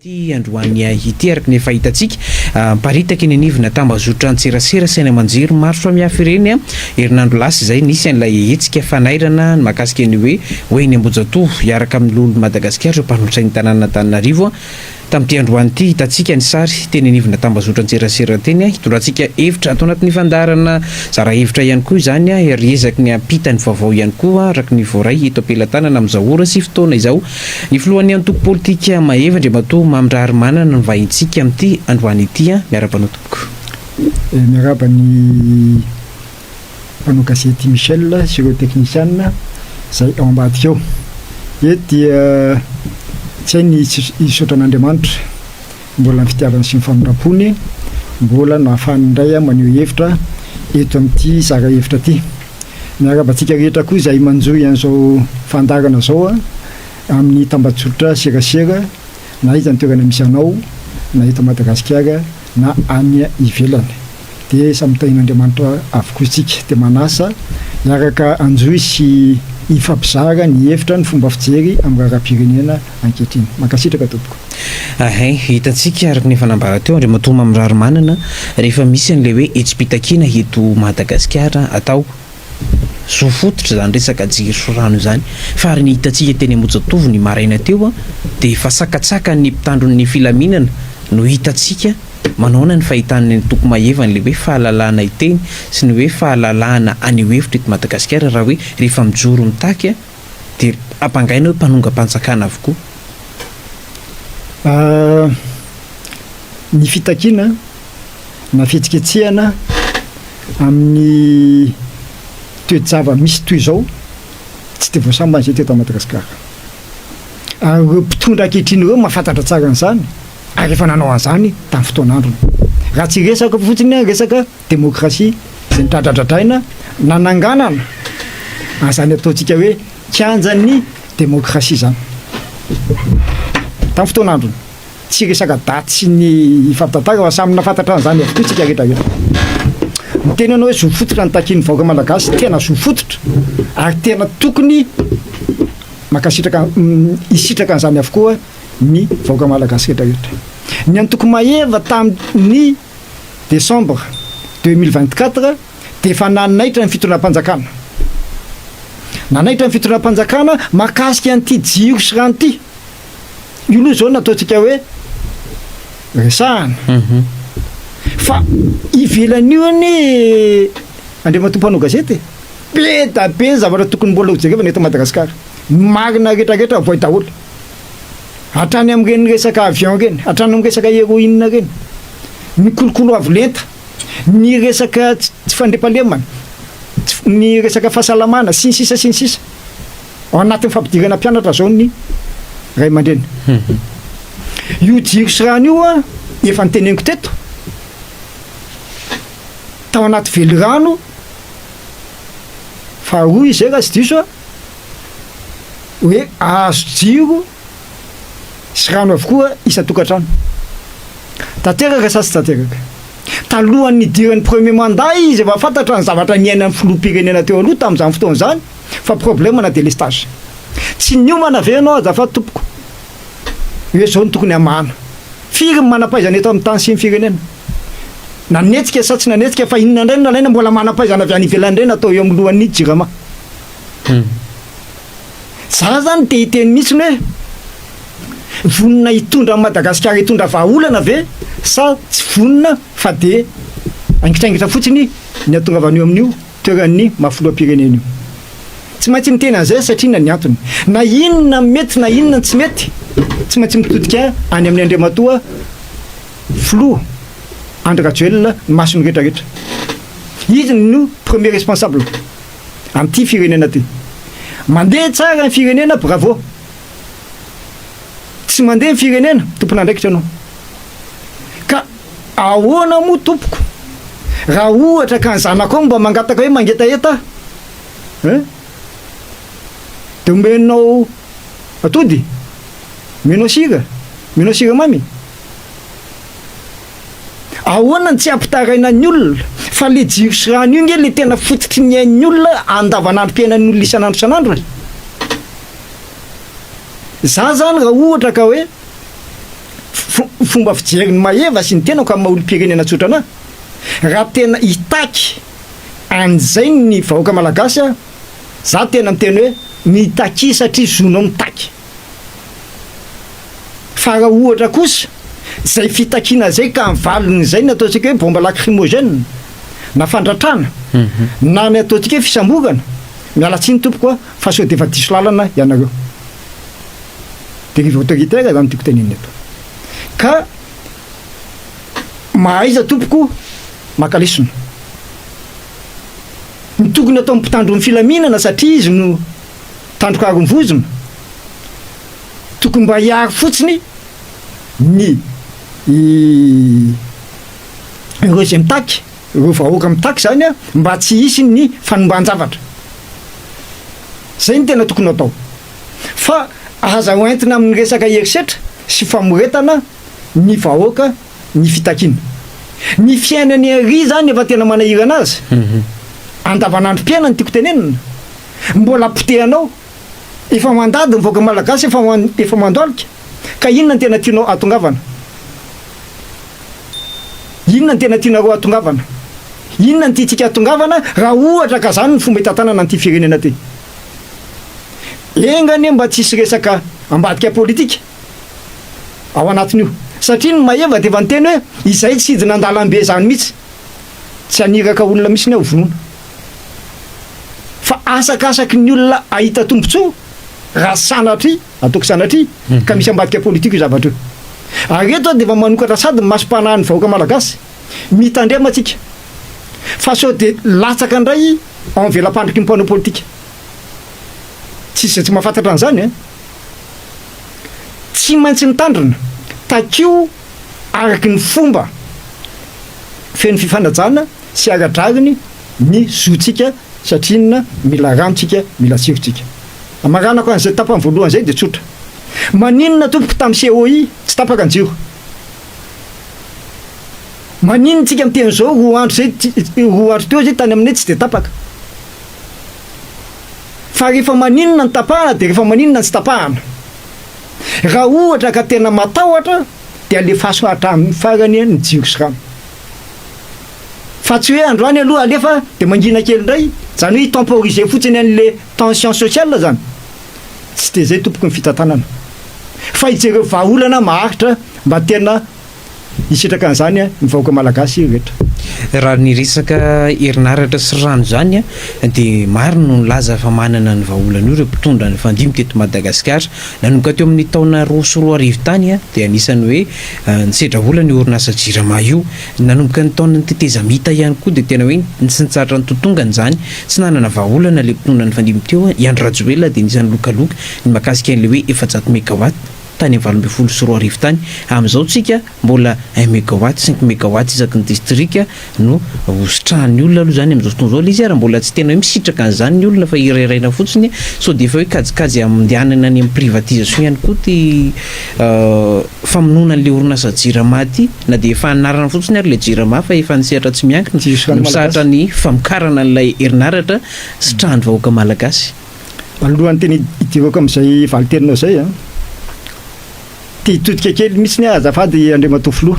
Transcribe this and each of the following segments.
Ity androany ity, araka ny efa hitantsika, miparitaka eny anivona tambazotran-tserasera sy any aman-jery maro samihafa ireny, herinandro lasa izay nisy an'ilay hetsika fanairana ny mahakasika ny hoe ho eny Ambohijatovo hiaraka amin'ny Loholon'i Madagasikara ireo mpanolotsain'ny tanànan'Antananarivo. Tamin'ity androany ity, hitantsika ny sary teny anivona tambazotran-tserasera teny, hitondrantsika hevitra ato anatin'ny fandaharana zara hevitra ihany koa izany, ary ezaky ny hampita ny vaovao ihany koa araka ny voaray eto am-pelatanana amin'izao ora sy fotoana izao. Ny filohan'ny antoko politika Maeva, Andriamatoa Mamy Raharimanana no vahintsika amin'ity androany ity. Miarahaba anao tompoko. Miarahaba ny mpanao gazety Michel sy ireo teknisiana izay ao ambadika ao. Eto dia tsy hay ny hisaotra an'Andriamanitra mbola ny fitiavany sy ny famindram-pony mbola nahafahany indray maneho hevitra eto amin'ity zara hevitra ity. Miarahaba antsika rehetra koa izay manjohy an'izao fandaharana izao amin'ny tambajotra serasera na aiza ny toerana misy anao na eto Madagasikara na any ivelany. Dia samy tahian'Andriamanitra avokoa isika. Dia manasa hiaraka hanjohy sy hifampizara ny hevitra, ny fomba fijery amin'ny raharaham-pirenena ankehitriny. Mankasitraka tompoko. Ahay, hitantsika araka ny efa nambara teo Andriamatoa Mamy Raharimanana, rehefa misy an'ilay hoe hetsi-pitakiana eto Madagasikara atao, zo fototra izany resaka jiro sy rano izany, fa ary ny hitantsika teny Ambohijatovo ny maraina teo dia efa sakatsakan'ny mpitandro ny filaminana no hitantsika. Manahoana ny fahitan'ny antoko Maeva an'ilay hoe fahalalahana hiteny sy ny hoe fahalalahana haneho hevitra eto Madagasikara raha hoe rehefa mijoro mitaky dia ampangaina hoe mpanongam-panjakana avokoa? Ny fitakiana na fihetsiketsehana amin'ny toe-java-misy toy izao tsy dia voasambany izay teto Madagasikara. Ary ireo mpitondra ankehitriny ireo mahafantatra tsara an'izany. ary efa nanao an'izany tamin'ny fotoan'androny. Raha tsy hiresaka fotsiny an, resaka demokrasia izay nodradradradraina nananganana an'izany ataontsika hoe kianjan'ny demokrasia izany tamin'ny fotoan'androny. Tsy resaka daty sy ny hifampitantara fa samy nahafantatra an'izany avokoa isika rehetra rehetra. Miteny ianao hoe zo fototra ny takian'ny vahoaka malagasy, tena zo fototra ary tena tokony mankasitraka hisitraka an'izany avokoa ny vahoaka malagasy rehetra rehetra. Ny antoko Maeva tamin'ny décembre 2024 dia efa nanaitra ny fitondram-panjakana. Nanaitra ny fitondram-panjakana mahakasika an'ity jiro sy rano ity. Io aloha izao no ataontsika hoe resahana. Fa ivelan'io anie Andriamatoa mpanao gazety e, be da be ny zavatra tokony mbola hojerevana eto Madagasikara. Ny marina rehetra rehetra avoay daholo. Hatrany amin'ireny resaka avion ireny, hatrany amin'ny resaka héroïne ireny, ny kolokolo avo lenta, ny resaka tsy fandriampahalemana, ny resaka fahasalamana, sy ny sisa sy ny sisa. Ao anatin'ny fampidirana mpianatra izao ny ray aman-dreny. Io jiro sy rano io an, efa noteneniko teto, tao anaty velirano faharoa izay raha tsy diso aho, hoe azo jiro sy rano avokoa isan-tokantrano. Tanteraka sa tsy tanteraka? Talohan'ny nidiran'ny premier mandat izy efa fantatra ny zavatra niainan'ny filoham-pirenena teo aloha tamin'izany fotoana izany fa problème na délestage. Tsy niomana ve ianao azafady tompoko hoe izao no tokony hamahana? Firy ny manam-pahaizana eto amin'ny tany sy ny firenena? Nanetsika sa tsy nanetsika fa inona indray no nalaina mbola manam-pahaizana avy any ivelany indray natao eo amin'ny lohan'ny jirama? Za zany te hiteny mihitsiny hoe vonona hitondra an'i Madagasikara hitondra vahaolana ve sa tsy vonona fa de aingitraingitra fotsiny ny hatongavana eo amin'io toeran'ny maha filoham-pirenena io. Tsy maintsy miteny an'izay satria inona ny antony. Na inona mety na inona ny tsy mety, tsy maintsy mitodika any amin'ny Andriamatoa Filoha Andry Rajoelina ny mason'ny rehetrarehetra. Izy no premier responsable. Amin'ity firenena ty. Mandeha tsara ny firenena bravo. Tsy mandeha ny firenena, tompon'andraikitra ianao. Ka ahoana moa tompoko raha ohatra ka ny zanakao mba mangataka hoe mangetaheta aho hein? Dia omenao atody? Omenao sira? Omenao siramamy? Ahoana no tsy hampitaraina ny olona fa le jiro sy rano io nge le tena fototry ny ain'ny olona andavanandrom-piainan'ny olona isan'andro isan'andro e! Za zany raha ohatra ka hoe fomba fijerin'i Maeva sy ny tenako amin'ny maha olom-pirenena tsotra anah, raha tena hitaky an'izay ny vahoaka malagasy aho, za tena miteny hoe mitakia satria zonao mitaky. Fa raha ohatra kosa izay fitakiana izay ka ny valin'izay ny ataontsika hoe bombe lacrymogène na fandratrana na ny ataontsika hoe fisamborana, miala tsiny tompoko a, fa sao dia efa diso lalana ianareo. Dérive autoritaire izany tiako tenenina eto. Ka mahaiza tompoko maka lesona. Ny tokony atao mpitandro ny filaminana satria izy no tandroka aro ny vozona, tokony mba hiaro fotsiny ny ireo izay mitaky, ireo vahoaka mitaky izany mba tsy hisy ny fanimban-javatra. Izay no tena tokony atao. Fa aza hoentina amin'ny resaka herisetra sy famoretana ny vahoaka ny fitakiana. Ny fiainan'i Henri izany efa tena manahirana azy. Andavanandrom-piainany tiako tenenina. Mbola potehanao. Efa mandady ny vahoaka malagasy efa efa mandohalika. Ka inona no tena tianao hahatongavana? Inona no tena tianareo hahatongavana? Inona no tiantsika hahatongavana raha ohatra ka zany ny fomba hitantanana an'ity firenena ty? Enga anie mba tsy hisy resaka ambadika politika ao anatin'io. Satria ny Maeva dia efa niteny hoe izay tsy hidina an-dalambe izany mihitsy. Tsy haniraka olona mihitsy aho vonoina. Fa asakasaky ny olona hahita tombontsoa raha sanatria, ataoko sanatria, ka misy ambadika politika io zavatra io. Ary eto aho dia efa manokatra sady ny masom-panahin'ny vahoaka malagasy. Mitandrema tsika fa sao dia latsaka indray ao amin'ny vela-pandriky ny mpanao politika. Tsisy izay tsy mahafantatra an'izany an! Tsy maintsy mitandrina, takio araky ny fomba feno fifanajana sy ara-drariny ny zontsika satria inona? Mila rano tsika, mila jiro tsika. Amaranako an'izay tapany voalohany izay dia tsotra. Maninona tompoko tamin'ny COI tsy tapaka ny jiro? Maninona tsika miteny izao roa andro izay, roa andro teo izay tany aminay tsy dia tapaka. Fa rehefa maninona ny tapahana dia rehefa maninona ny tsy tapahana. Raha ohatra ka tena matahotra dia alefaso hatramin'ny farany ny jiro sy rano. Fa tsy hoe androany aloha alefa dia mangina kely indray, izany hoe hi-temporiser fotsiny an'le tension sociale izany. Tsy dia izay tompoko ny fitantanana. Fa hijereo vahaolana maharitra mba tena hisitraka an'izany ny vahoaka malagasy rehetra. Raha ny resaka herinaratra sy rano izany dia maro no nilaza fa manana ny vahaolana io ireo mpitondra nifandimby teto Madagasikara. Nanomboka teo amin'ny taona 2002 tany dia anisan'ny hoe nisedra olana io orinasa Jirama io. Nanomboka ny taonan'ny tetezamita ihany koa dia tena hoe tsy nitsahatra nitotongana izany. Tsy nanana vahaolana ilay mpitondra nifandimby teo. I Andry Rajoelina dia anisan'ny lokaloka ny mahakasika an'ilay hoe 400 megawatt tany amin'ny 2018 tany. Amin'izao tsika mbola un megawatt, cinq megawatt isaky ny distrika no hositrahan'ny olona aloha izany amin'izao fotoana izao. Ilay izy ary mbola tsy tena hoe misitraka an'izany ny olona fa hirairaina fotsiny sao dia efa hoe kajikajy andehanana any amin'ny privatisation ihany koa ity famonoana an'ilay orinasa Jirama ity na dia efa anarana fotsiny ary ilay Jirama fa efa ny sehatra tsy miankina no misahatra ny famokarana an'ilay herinaratra sitrahan'ny vahoaka malagasy. Alohan'ny tena hidirako amin'izay valin-teninao izay an, te hitodika kely mihitsy aho azafady Andriamatoa Filoha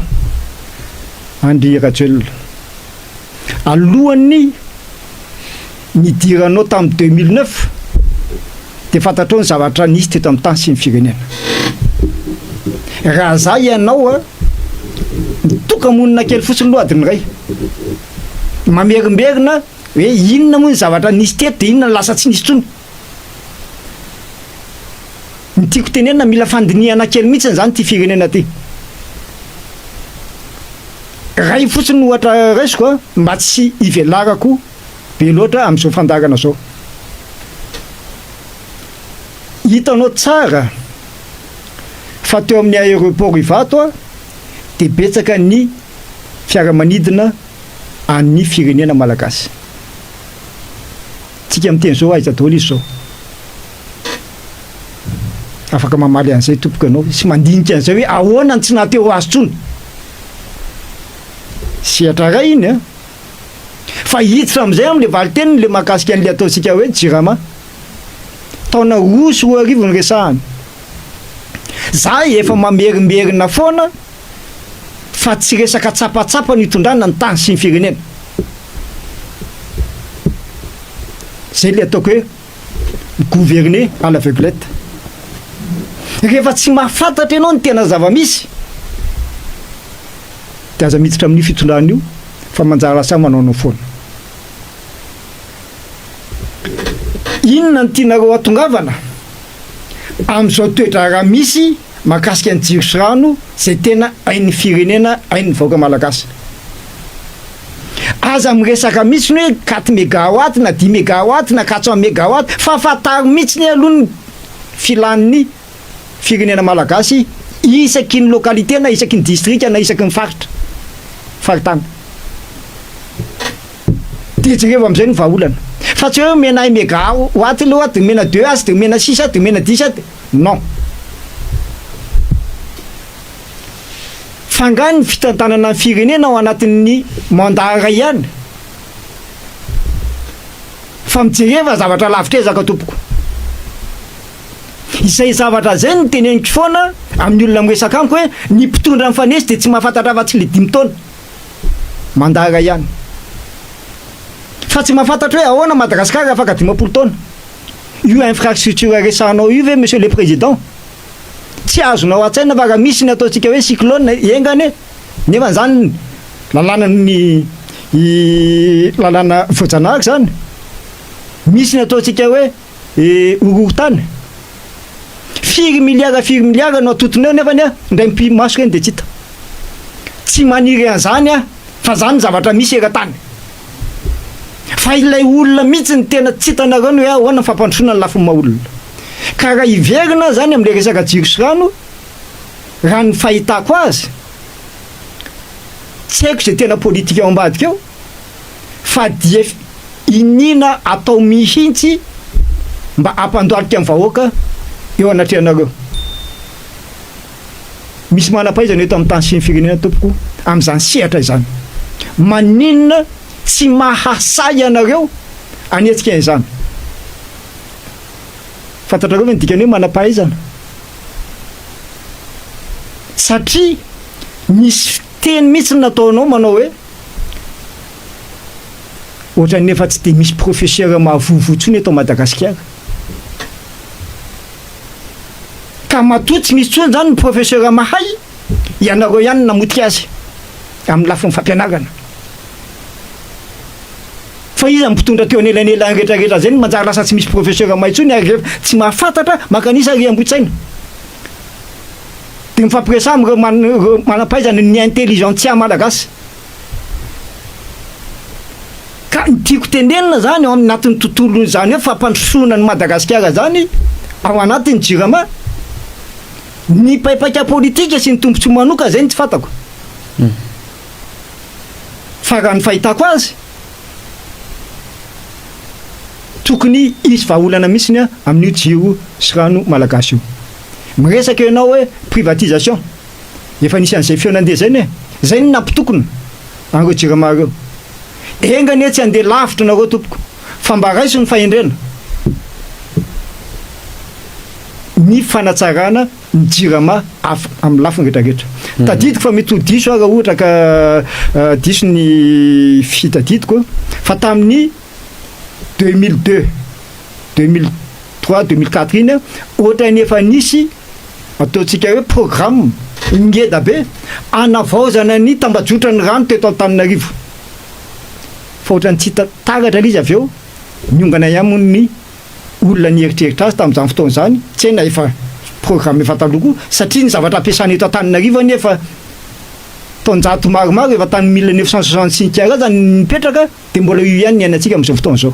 Andry Rajoelina. Alohan'ny nidiranao tamin'ny 2009 dia fantatrao ny zavatra nisy teto amin'ny tany sy ny firenena. Raha za ianao a, mitoka-monina kely fotsiny aloha adiny iray, mamerimberina hoe inona moa ny zavatra nisy teto dia inona no lasa tsy nisy intsony. Ny tiako tenenina mila fandinihana kely mihitsy izany ity firenena ity. Ray fotsiny no ohatra raisiko a, mba tsy hivelarako be loatra amin'izao fandaharana izao. Hitanao tsara fa teo amin'ny aéroport Ivato a, dia betsaka ny fiaramanidina an'ny firenena malagasy. Tsika miteny izao aiza daholo izy izao? Afaka mamaly an'izay tompoko ianao sy mandinika an'izay hoe ahoana no tsy nahateo azy intsony. Sehatra iray iny an. Fa hiditra amin'izay amin'ilay valin-teniny ilay mahakasika an'ilay ataontsika hoe Jirama. Taona 2002 no resahana. Za efa mamerimberina foana. Fa tsy resaka tsapatsapa no itondrana ny tany sy ny firenena. Zay le ataoko hoe gouverner à l'aveuglette. Rehefa tsy mahafantatra ianao ny tena zava-misy dia aza miditra amin'io fitondrana io fa manjary lasa manaonao foana. Inona no tianareo hatongavana amin'izao toe-draharaha misy mahakasika ny jiro sy rano izay tena ain'ny firenena, ain'ny vahoaka malagasy? Aza miresaka mihitsy ny hoe quatre megawatt na dix megawatt na 400 megawatt fa fantaro mihitsy ny aloha ny filan'ny firenena malagasy isaky ny localité na isaky ny distrika na isaky ny faritra, faritany. Dia jereo amin'izay ny vahaolana. Fa tsy hoe omena un megawatt aloha dia omena deux azy dia omena six dia omena dix dia non. Fa angaha ny fitantanana ny firenena ao anatin'ny mandat iray ihany? Fa mijereva zavatra lavitr'ezaka tompoko. Izay zavatra izay no teneniko foana amin'ny olona miresaka amiko hoe ny mpitondra mifanesy dia tsy mahafantatra afa-tsy ilay dimy taona. Mandat iray ihany. Fa tsy mahafantatra hoe ahoana Madagasikara afaka 50 taona. Io infrastructure resahanao io ve monsieur le président? Tsy azonao an-tsaina fa raha misy ny ataontsika hoe cyclone, enga anie, nefa izany lalàna ny lalàna voajanahary izany, misy ny ataontsika hoe horohorontany, firy miliara firy miliara no atotonao nefa anie indray mipi-maso ireny dia tsy hita. Tsy maniry an'izany aho fa izany ny zavatra misy eran-tany. Fa ilay olona mihitsy no tena tsy hitanareo ny hoe ahoana ny fampandrosoana ny lafiny maha olona. Ka raha hiverina zany amin'ilay resaka jiro sy rano, raha ny fahitako azy, tsy haiko izay tena politika ao ambadika ao, fa dia iniana atao mihitsy mba hampandohalika ny vahoaka eo anatrehanareo. Misy manam-pahaizana eto amin'ny tany sy ny firenena tompoko amin'izany sehatra izany. Maninona tsy mahasahy ianareo hanetsika an'izany? Fantatrareo ve ny dikan'ny hoe manam-pahaizana? Satria misy fiteny mihitsy nataonao manao hoe ohatran'ny efa tsy dia misy professeur mahavovo intsony eto Madagasikara. Ka matoa tsy misy intsony izany ny professeur mahay, ianareo ihany no namotika azy amin'ny lafiny fampianarana. Fa iza no mpitondra teo anelanelan'ny rehetra rehetra izay no manjary lasa tsy misy professeur mahay intsony ary rehefa tsy mahafantatra mankanisa ary Ambohitsaina. Dia mifampiresaha amin'ireo ireo manam-pahaizana ny intelligentsia malagasy. Ka ny tiako tenenina zany ao anatin'ny tontolon'izany hoe fampandrosoana an'i Madagasikara zany ao anatin'ny jirama, ny paipaika politika sy ny tombotsoa manoka zay no tsy fantako. Fa raha ny fahitako azy, tokony hisy vahaolana mihitsiny amin'io jiro sy rano malagasy io. Miresaka ianao hoe privatisation, efa nisy an'izay feo nandeha zay ne, zay no nampitokona an'ireo jirama ireo. Enga anie tsy handeha lavitra nareo tompoko fa mba raiso ny fahendrena ny fanatsarana ny jirama af amin'ny lafiny rehetra rehetra. Tadidiko fa mety ho diso aho raha ohatra ka diso ny fitadidiko fa tamin'ny 2002, 2003, 2004 iny ohatran'ny efa nisy ataontsika hoe programme ngeda be hanavaozana ny tambajotran'ny rano teto Antananarivo. Fa ohatran'ny tsy hita taratra ilay izy avy eo, niongana ihany moa ny olona nieritreritra azy tamin'izany fotoana izany, tsy hay na efa programme efa taloha koa, satria ny zavatra ampiasana eto Antananarivo anie efa taonjato maromaro, efa tany 1965 aza ny nipetraka, Dia mbola io ihany ny iainantsika amin'izao fotoana izao.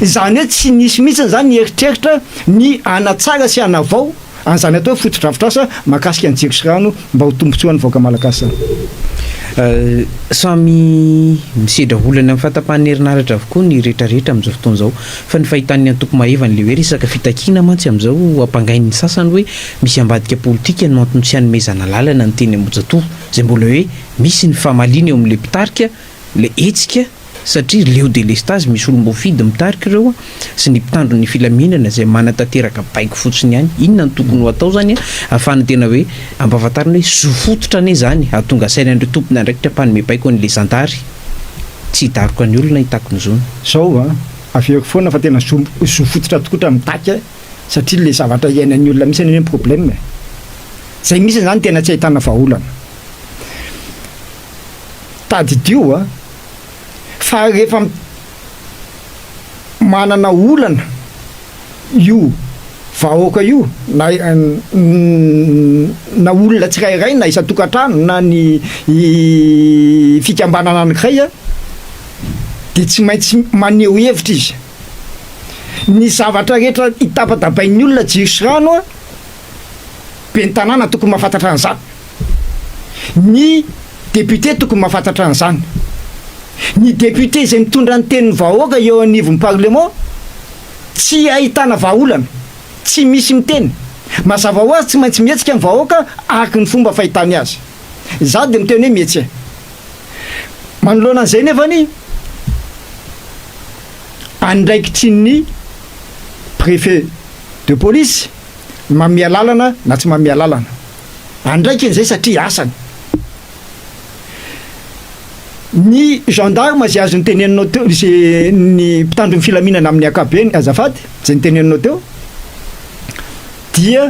Izany hoe tsy nisy mihitsy izany ny eritreritra ny hanatsara sy hanavao an'izany atao hoe fotodrafitrasa mahakasika ny jiro sy rano mba ho tombontsoan'ny vahoaka malagasy izany. Samy misedra olana amin'ny fahatapahan'ny herinaratra avokoa ny rehetrarehetra amin'izao fotoana izao. Fa ny fahitan'ny antoko Maeva an'ilay hoe resaka fitakiana mantsy amin'izao ampangain'ny sasany hoe misy ambadika politika no antony tsy hanomezana lalana ny teny Ambohijatovo izay mbola hoe misy ny famaliana eo amin'ilay mpitarika ilay hetsika. Satria leo delestazy misy olom-boafidy mitarika ireo sy ny mpitandro ny filaminana izay manatanteraka baiko fotsiny ihany. Inona no tokony ho atao izany ahafahana tena hoe ampahafantarina hoe zo fototra anie izany hahatonga saina an'ireo tompon'andraikitra mpanome baiko an'ilay zandary tsy hidaroka ny olona hitaky ny zony. Zao a, averiko foana fa tena zo zo fototra tokotra mitaky satria le zavatra iainan'ny olona mihitsy anie ny problème e. Zay mihitsy zany tena tsy ahitana vahaolana. Tadidio a, fa rehefa manana olana io vahoaka io na na olona tsirairay na isan-tokantrano na ny fikambanana anankiray a, dia tsy maintsy maneho hevitra izy. Ny zavatra rehetra itabatabain'ny olona jiro sy rano a, ben'ny tanàna tokony mahafantatra an'izany. Ny député tokony mahafantatra an'izany. Ny député izay mitondra ny tenin'ny vahoaka eo anivon'ny parlement tsy ahitana vahaolana, tsy misy miteny. Mazava ho azy tsy maintsy mihetsika ny vahoaka araka ny fomba fahitany azy. Izaho dia miteny hoe mihetsika. Manoloana an'izay nefany, andraikitry ny préfet de police ny manome alalana na tsy manome alalana. Andraikiny izay satria asany. Ny gendarme izay azo noteneninao teo, izay ny mpitandro ny filaminana amin'ny ankapobeny azafady, izay noteneninao teo dia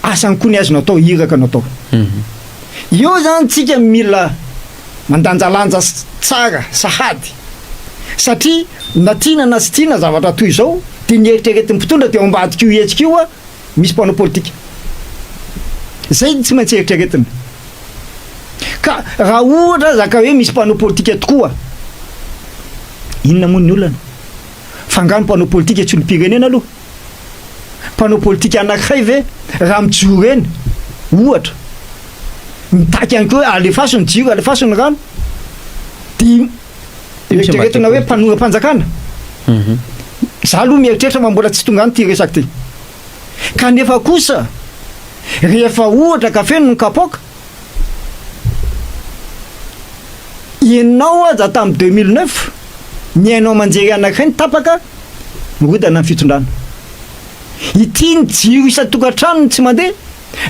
asany koa ny azy no atao, iraka no atao. Eo izany tsika mila mandanjalanja tsara sahady satria na tiana na tsy tiana zavatra toy izao dia ny eritreretin'ny mpitondra dia ao ambadik'io hetsika io misy mpanao politika. Izay no tsy maintsy eritreretina. Ka raha ohatra aza ka hoe misy mpanao politika tokoa, inona moa ny olana? Fa angaha ny mpanao politika tsy olom-pirenena aloha? Mpanao politika anankiray ve raha mijoro eny, ohatra, mitaky ihany koa hoe alefaso ny jiro, alefaso ny rano, dia eritreretina hoe mpanongam-panjakana? Za aloha mieritreritra fa mbola tsy tonga any ity resaka ity. Kanefa kosa rehefa ohatra ka feno ny kapoaka, ianao aza tamin'ny 2009 ny haino aman-jery anankiray no tapaka, mirodana ny fitondrana. Ity ny jiro isan-tokantrano no tsy mandeha,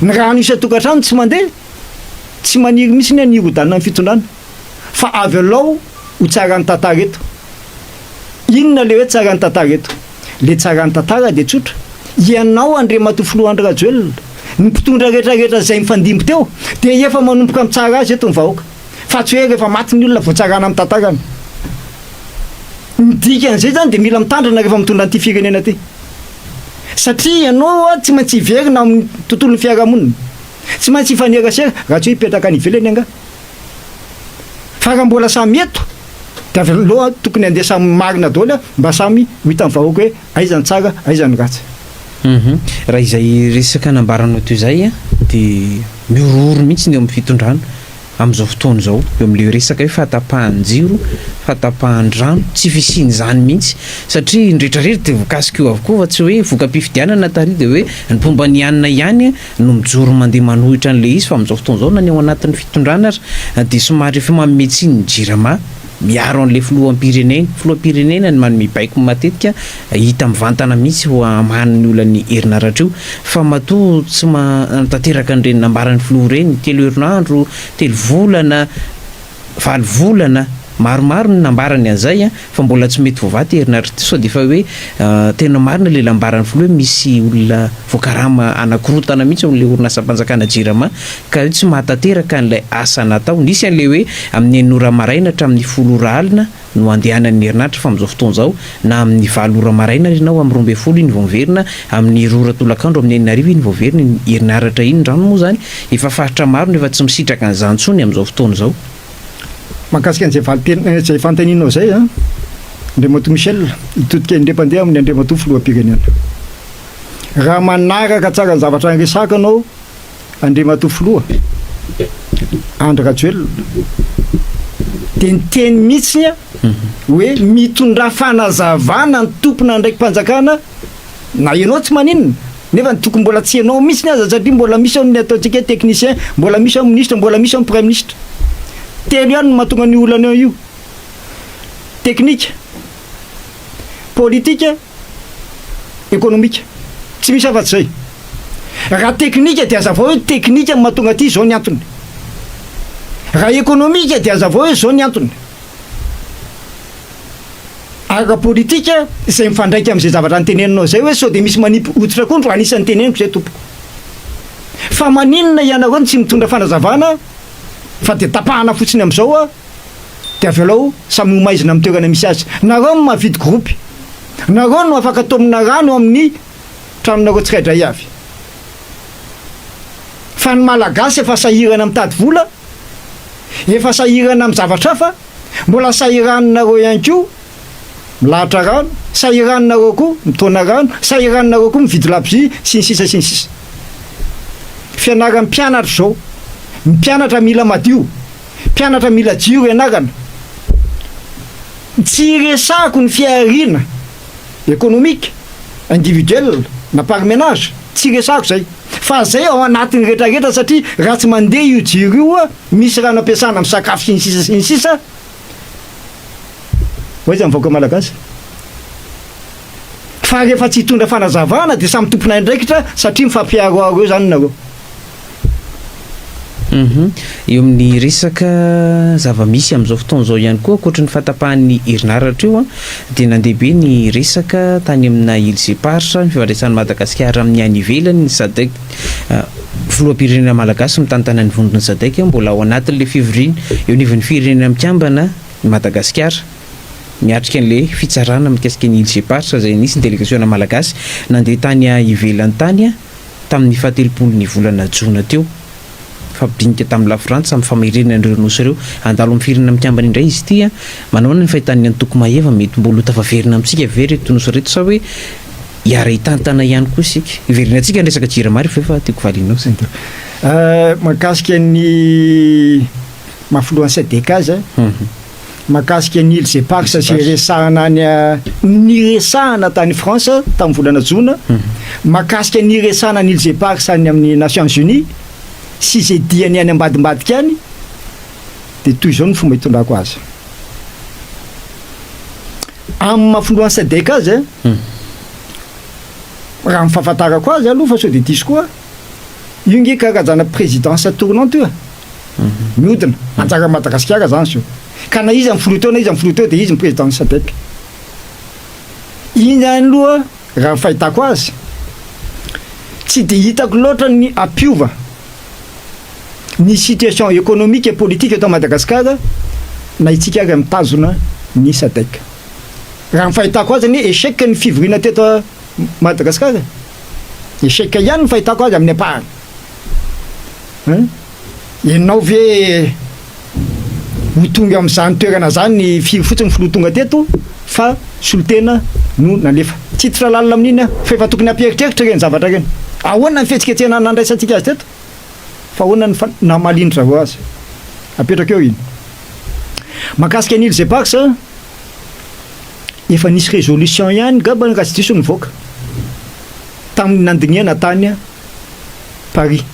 ny rano isan-tokantrano tsy mandeha, tsy maniry mihitsy ny hirodanana ny fitondrana. Fa avy alao ho tsara ny tantara eto. Inona le hoe tsara ny tantara eto? Le tsara ny tantara dia tsotra, ianao Andriamatoa Filoha Andry Rajoelina, ny mpitondra rehetra rehetra izay nifandimby teo dia efa manomboka mitsara azy eto ny vahoaka. Fa tsy hoe rehefa maty ny olona vao tsarana amin'ny tantarany. Ny dikan'izay izany dia mila mitandrina rehefa mitondra an'ity firenena ity. Satria ianao tsy maintsy hiverina amin'ny tontolon'ny fiarahamonina. Tsy maintsy hifanerasera, raha tsy hoe hipetraka any ivelany angaha. Fa raha mbola samy eto dia avy aloha tokony handeha samy marina daholo mba samy ho hitan'ny vahoaka hoe aiza ny tsara aiza ny ratsy. Hum raha izay resaka nambaranao teo izay dia mihorohoro mihitsy ny eo amin'ny fitondrana amin'izao fotoana izao eo amin'ilay resaka hoe fahatapahan-jiro, fahatapahan-drano, tsy fisian'izany mihitsy satria ny rehetra rehetra dia voakasika io avokoa fa tsy hoe voka-pifidianana tary dia hoe ny mpomba ny anona ihany no mijoro mandeha manohitra an'ilay izy fa amin'izao fotoana izao na ny ao anatin'ny fitondrana ary dia somary efa manome tsiny ny jirama miaro an'ilay filoham-pirenena. Filoham-pirenena no manome baiko matetika hita mivantana mihitsy ho hamahana ny olan'ny herinaratra io fa matoa tsy manatanteraka an'ireny nambaran'ny filoha ireny telo herinandro, telo volana, Valo volana maromaro no nambarany an'izay an, fa mbola tsy mety voavaha ity herinaratra ity, sao dia efa hoe tena marina ilay nambaran'ny filoha hoe misy olona voakarama hanakorontana mihitsy ao amin'ilay orinasam-panjakana Jirama ka hoe tsy mahatanteraka an'ilay asa natao. Nisy an'ilay hoe amin'ny enina ora maraina hatramin'ny folo ora alina no andehanan'ny herinaratra fa amin'izao fotoana izao na amin'ny valo ora maraina ary ianao amin'ny 12 iny vao miverina, amin'ny roa ora tolakandro amin'ny enina hariva iny vao miverina iny herinaratra iny, ny rano moa izany efa faritra maro no efa tsy misitraka an'izany intsony amin'izao fotoana izao. Mahakasika an'izay valin-teny, izay fanontanianao izay an, Andriamatoa Michel, hitodika indray mpandeha amin'ny Andriamatoa Filoham-pirenena. Raha manaraka tsara ny zavatra niresahako ianao, Andriamatoa Filoha Andry Rajoelina, dia niteny mihitsy hoe mitondrà fanazavana ny tompon'andraiki-panjakana na ianao tsy maninona nefa ny tokony mbola tsy ianao mihitsy aza satria mbola misy ao ny ataontsika hoe technicien, mbola misy ao ministre, mbola misy ao ny praiminisitra. Telo ihany no mahatonga an'io olana io. Teknika, politika, ekonomika. Tsy misy afa-tsy izay. Raha teknika dia hazavao hoe teknika no mahatonga aty, izao ny antony. Raha ekonomika dia hazavao hoe izao ny antony. Ary raha politika, izay mifandraika amin'izay zavatra noteneninao izay hoe sao dia misy manipy hoditra akondro, anisan'ny teneniko izay tompoko. Fa maninona ianareo no tsy mitondra fanazavana fa dia tapahana fotsiny amin'izao a? Dia avelao samy ho maizina amin'ny toerana misy azy. Nareo no mahavidy groupe. Nareo no afaka taomina rano amin'ny tranonareo tsiraidray avy. Fa ny Malagasy efa sahirana mitady vola, efa sahirana amin'ny zavatra hafa, mbola sahiraninareo ihany koa milahatra rano, sahiraninareo koa mitaona rano, sahiraninareo koa mividy labozia, sy ny sisa sy ny sisa. Fianaran'ny mpianatra izao. Ny mpianatra mila madio. Mpianatra mila jiro ianarana. Tsy resahako ny fihariana économique, individuel na par ménage, tsy resahako zay. Fa zay ao anatin'ny retraretra satria raha tsy mandeha io jiro io, misy rano ampiasana amin'ny sakafo sy ny sisa sy ny sisa, ho aiza ny vahoaka malagasy? Fa rehefa tsy hitondra fanazavana dia samy tompon'andraikitra satria mifampiharoharo eo zany nareo. Hum. Eo amin'ny resaka zava-misy amin'izao fotoana izao ihany koa, ankoatry ny fahatapahan'ny herinaratra io dia nandeha be ny resaka tany amina Îles Éparses, ny fifandraisan'i Madagasikara amin'ny any ivelany, ny Sadec, filoham-pirenena malagasy mitantana ny vondron'ny Sadec, mbola ao anatin'ilay fivoriana eo anivon'ny Firenena Mikambana i Madagasikara, miatrika an'ilay fitsarana mikasika ny Îles Éparses izay nisy ny delegasiona malagasy nandeha tany ivelany tany. tamin'ny fahatelopolo ny volana jona teo. Nifampidinika tamin'i Lafrantsa amin'ny famerenana ireo nosy ireo handalo amin'ny Firenena Mikambana indray izy ity. Manao ahoana ny fahitan'ny antoko Maeva? Mety mbola ho tafaverina amintsika ve ireto nosy ireto sa hoe hiara-hitantana ihany koa isika? Hiverenantsika ny resaka Jirama rehefa avy eo fa tiako valianao izay. Mahakasika ny maha filohan'ny Sadec azy, Mahakasika ny Îles Éparses izay resahana any niresahana tany France tamin'ny volana jona, mahakasika ny niresahana ny Îles Éparses any amin'ny Nations Unies sy izay diany any ambadimbadika any dia toy izao ny fomba itondrako azy. Amin'ny maha filohan'ny Sadec azy, raha ny fahafantarako azy aloha fa sao dia diso koa, io nge karazana présidence tournante io e. Mihodina. Anjaran'i Madagasikara zany zao. Ka na iza ny filoha teo na iza ny filoha teo dia izy ny président ny Sadec. Iny ihany aloha raha ny fahitako azy tsy dia hitako loatra ny hampiova ny situation économique et politique eto Madagasikara na itsika ary mitazona ny Sadec. Raha ny fahitako azy anie échec ny fivoriana teto Madagasikara. Échec ihany ny fahitako azy amin'ny ampahany. Hein? Ianao ve ho tonga amin'izany toerana izany firy fotsiny ny filoha tonga teto fa solontena no nalefa. Tsy hiditra lalina amin'iny aho fa efa tokony hampieritreritra ireny zavatra ireny. Ahoana ny fihetsiketsehana nandraisantsika azy teto? Fa ahoana ny namalian-dry zareo azy? Apetrako eo iny. Mahakasika an'i Îles Éparses, efa nisy résolution ihany ngambany raha tsy diso nivoaka tamin'ny nandinihana tany Paris.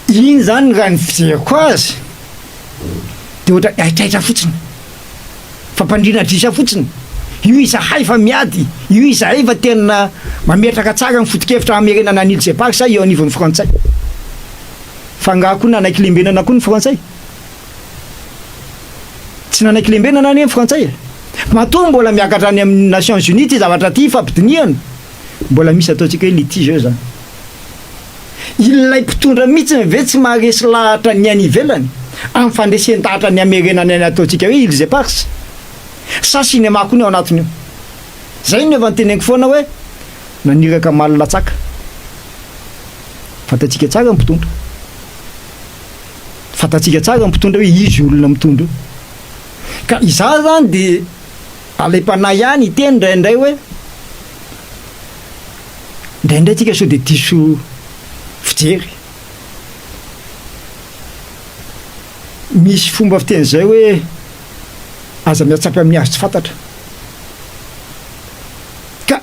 Iny zany raha ny fijeriko azy de ohatra haitraitra fotsiny, fampandriana adrisa fotsiny, io izahay fa miady, io izahay fa tena mametraka tsara ny foto-kevitra hamerenana an'i Îles Éparses eo anivon'ny frantsay. Fa angaha koa nanaiky lembenana koa ny frantsay? Tsy nanaiky lembenana anie ny frantsay e! Matoa mbola miakatra any amin'ny Nations Unies ity zavatra ity ifampidinihana. Mbola misy ataontsika hoe litige eo zany. Ilay mpitondra mihitsy ve tsy maharesy lahatra ny any ivelany amin'ny fandresen-dahatra ny hamerenana ny ataontsika hoe Îles Éparses? Sa cinéma koa ny ao anatiny io? Zay no efa noteneniko foana hoe naniraka maly latsaka. Fantatsika tsara ny mpitondra. Fantatsika tsara ny mpitondra hoe izy io olona mitondra io. Ka izaho zany dia Alaim-panahy ihany hiteny indraindray hoe, indraindray tsika sao dia diso fijery. Misy fomba fiteny izay hoe, aza miatsampy amin'ny hazo tsy fantatra. Ka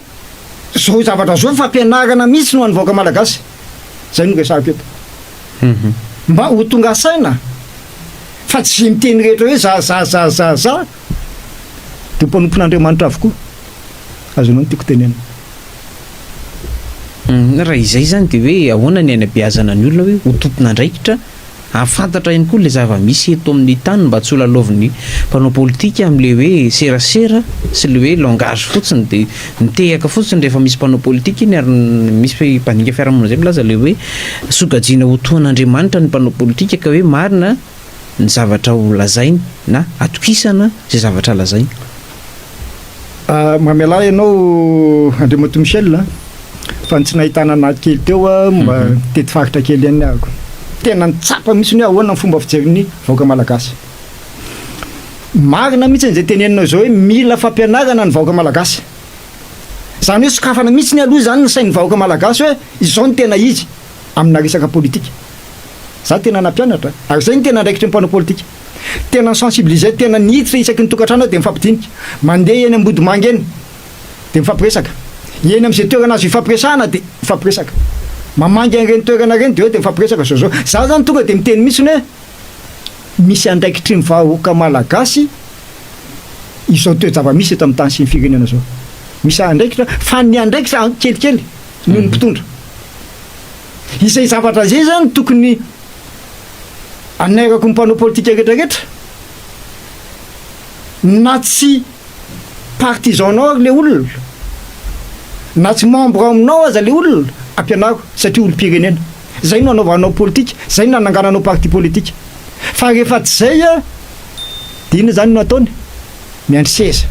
izao zavatra izao fampianarana mihitsy no an'ny vahoaka malagasy. Izay no resahako eto. Mba ho tonga saina. Fa tsy izay miteny rehetra hoe za za za za za dia ho mpanompon'Andriamanitra avokoa. Azonao ny tiako tenenina. Raha izay izany dia hoe ahoana ny hanabeazana ny olona hoe ho tompon'andraikitra hahafantatra ihany koa ilay zava-misy eto amin'ny tany mba tsy ho lalaovin'ny mpanao politika amin'ilay hoe serasera sy ilay hoe langage fotsiny dia mitehaka fotsiny rehefa misy mpanao politika iny ary misy mpandinika fiarahamonina izay milaza ilay hoe sokajiana ho toa an'Andriamanitra ny mpanao politika ka hoe marina ny zavatra ho lazainy na atokisana izay zavatra lazainy. Mamelà ianao Andriamatoa Michel a, fa ny tsy nahitana anà kely teo a, mba nitety faritra kely ihany ahako. Tena nitsapa mihitsy hoe ahoana ny fomba fijerin'ny vahoaka malagasy. Marina mihitsy izay teneninao izao hoe mila fampianarana ny vahoaka malagasy. Izany hoe sokafana mihitsy aloha izany ny sain'ny vahoaka malagasy hoe izao no tena izy amina resaka politika. Za tena nampianatra ary izay no tena andraikitry ny mpanao politika. Tena ni-sensibiliser, tena niditra isaky ny tokantrano aho dia mifampidinika. Mandeha eny Ambodimanga eny dia mifampiresaka. Eny amin'izay toerana azo ifampiresahana dia mifampiresaka. Mamangy an'ireny toerana ireny dia hoe dia mifampiresaka zao zao. Za zany tonga dia miteny mihitsy hoe misy andraikitry ny vahoaka malagasy izao toe-java-misy eto amin'ny tany sy ny firenena izao. Misy andraikitra fa ny andraikitra kelikely noho ny mpitondra. Izay zavatra izay zany tokony anairako ny mpanao politika rehetra rehetra na tsy partisan nao ary le olona na tsy membre ao aminao aza le olona ampianaro satria olom-pirenena zay no anaovanao politika zay no nanangananao parti politika fa rehefa tsy zay a de inona zany no ataony miandry seza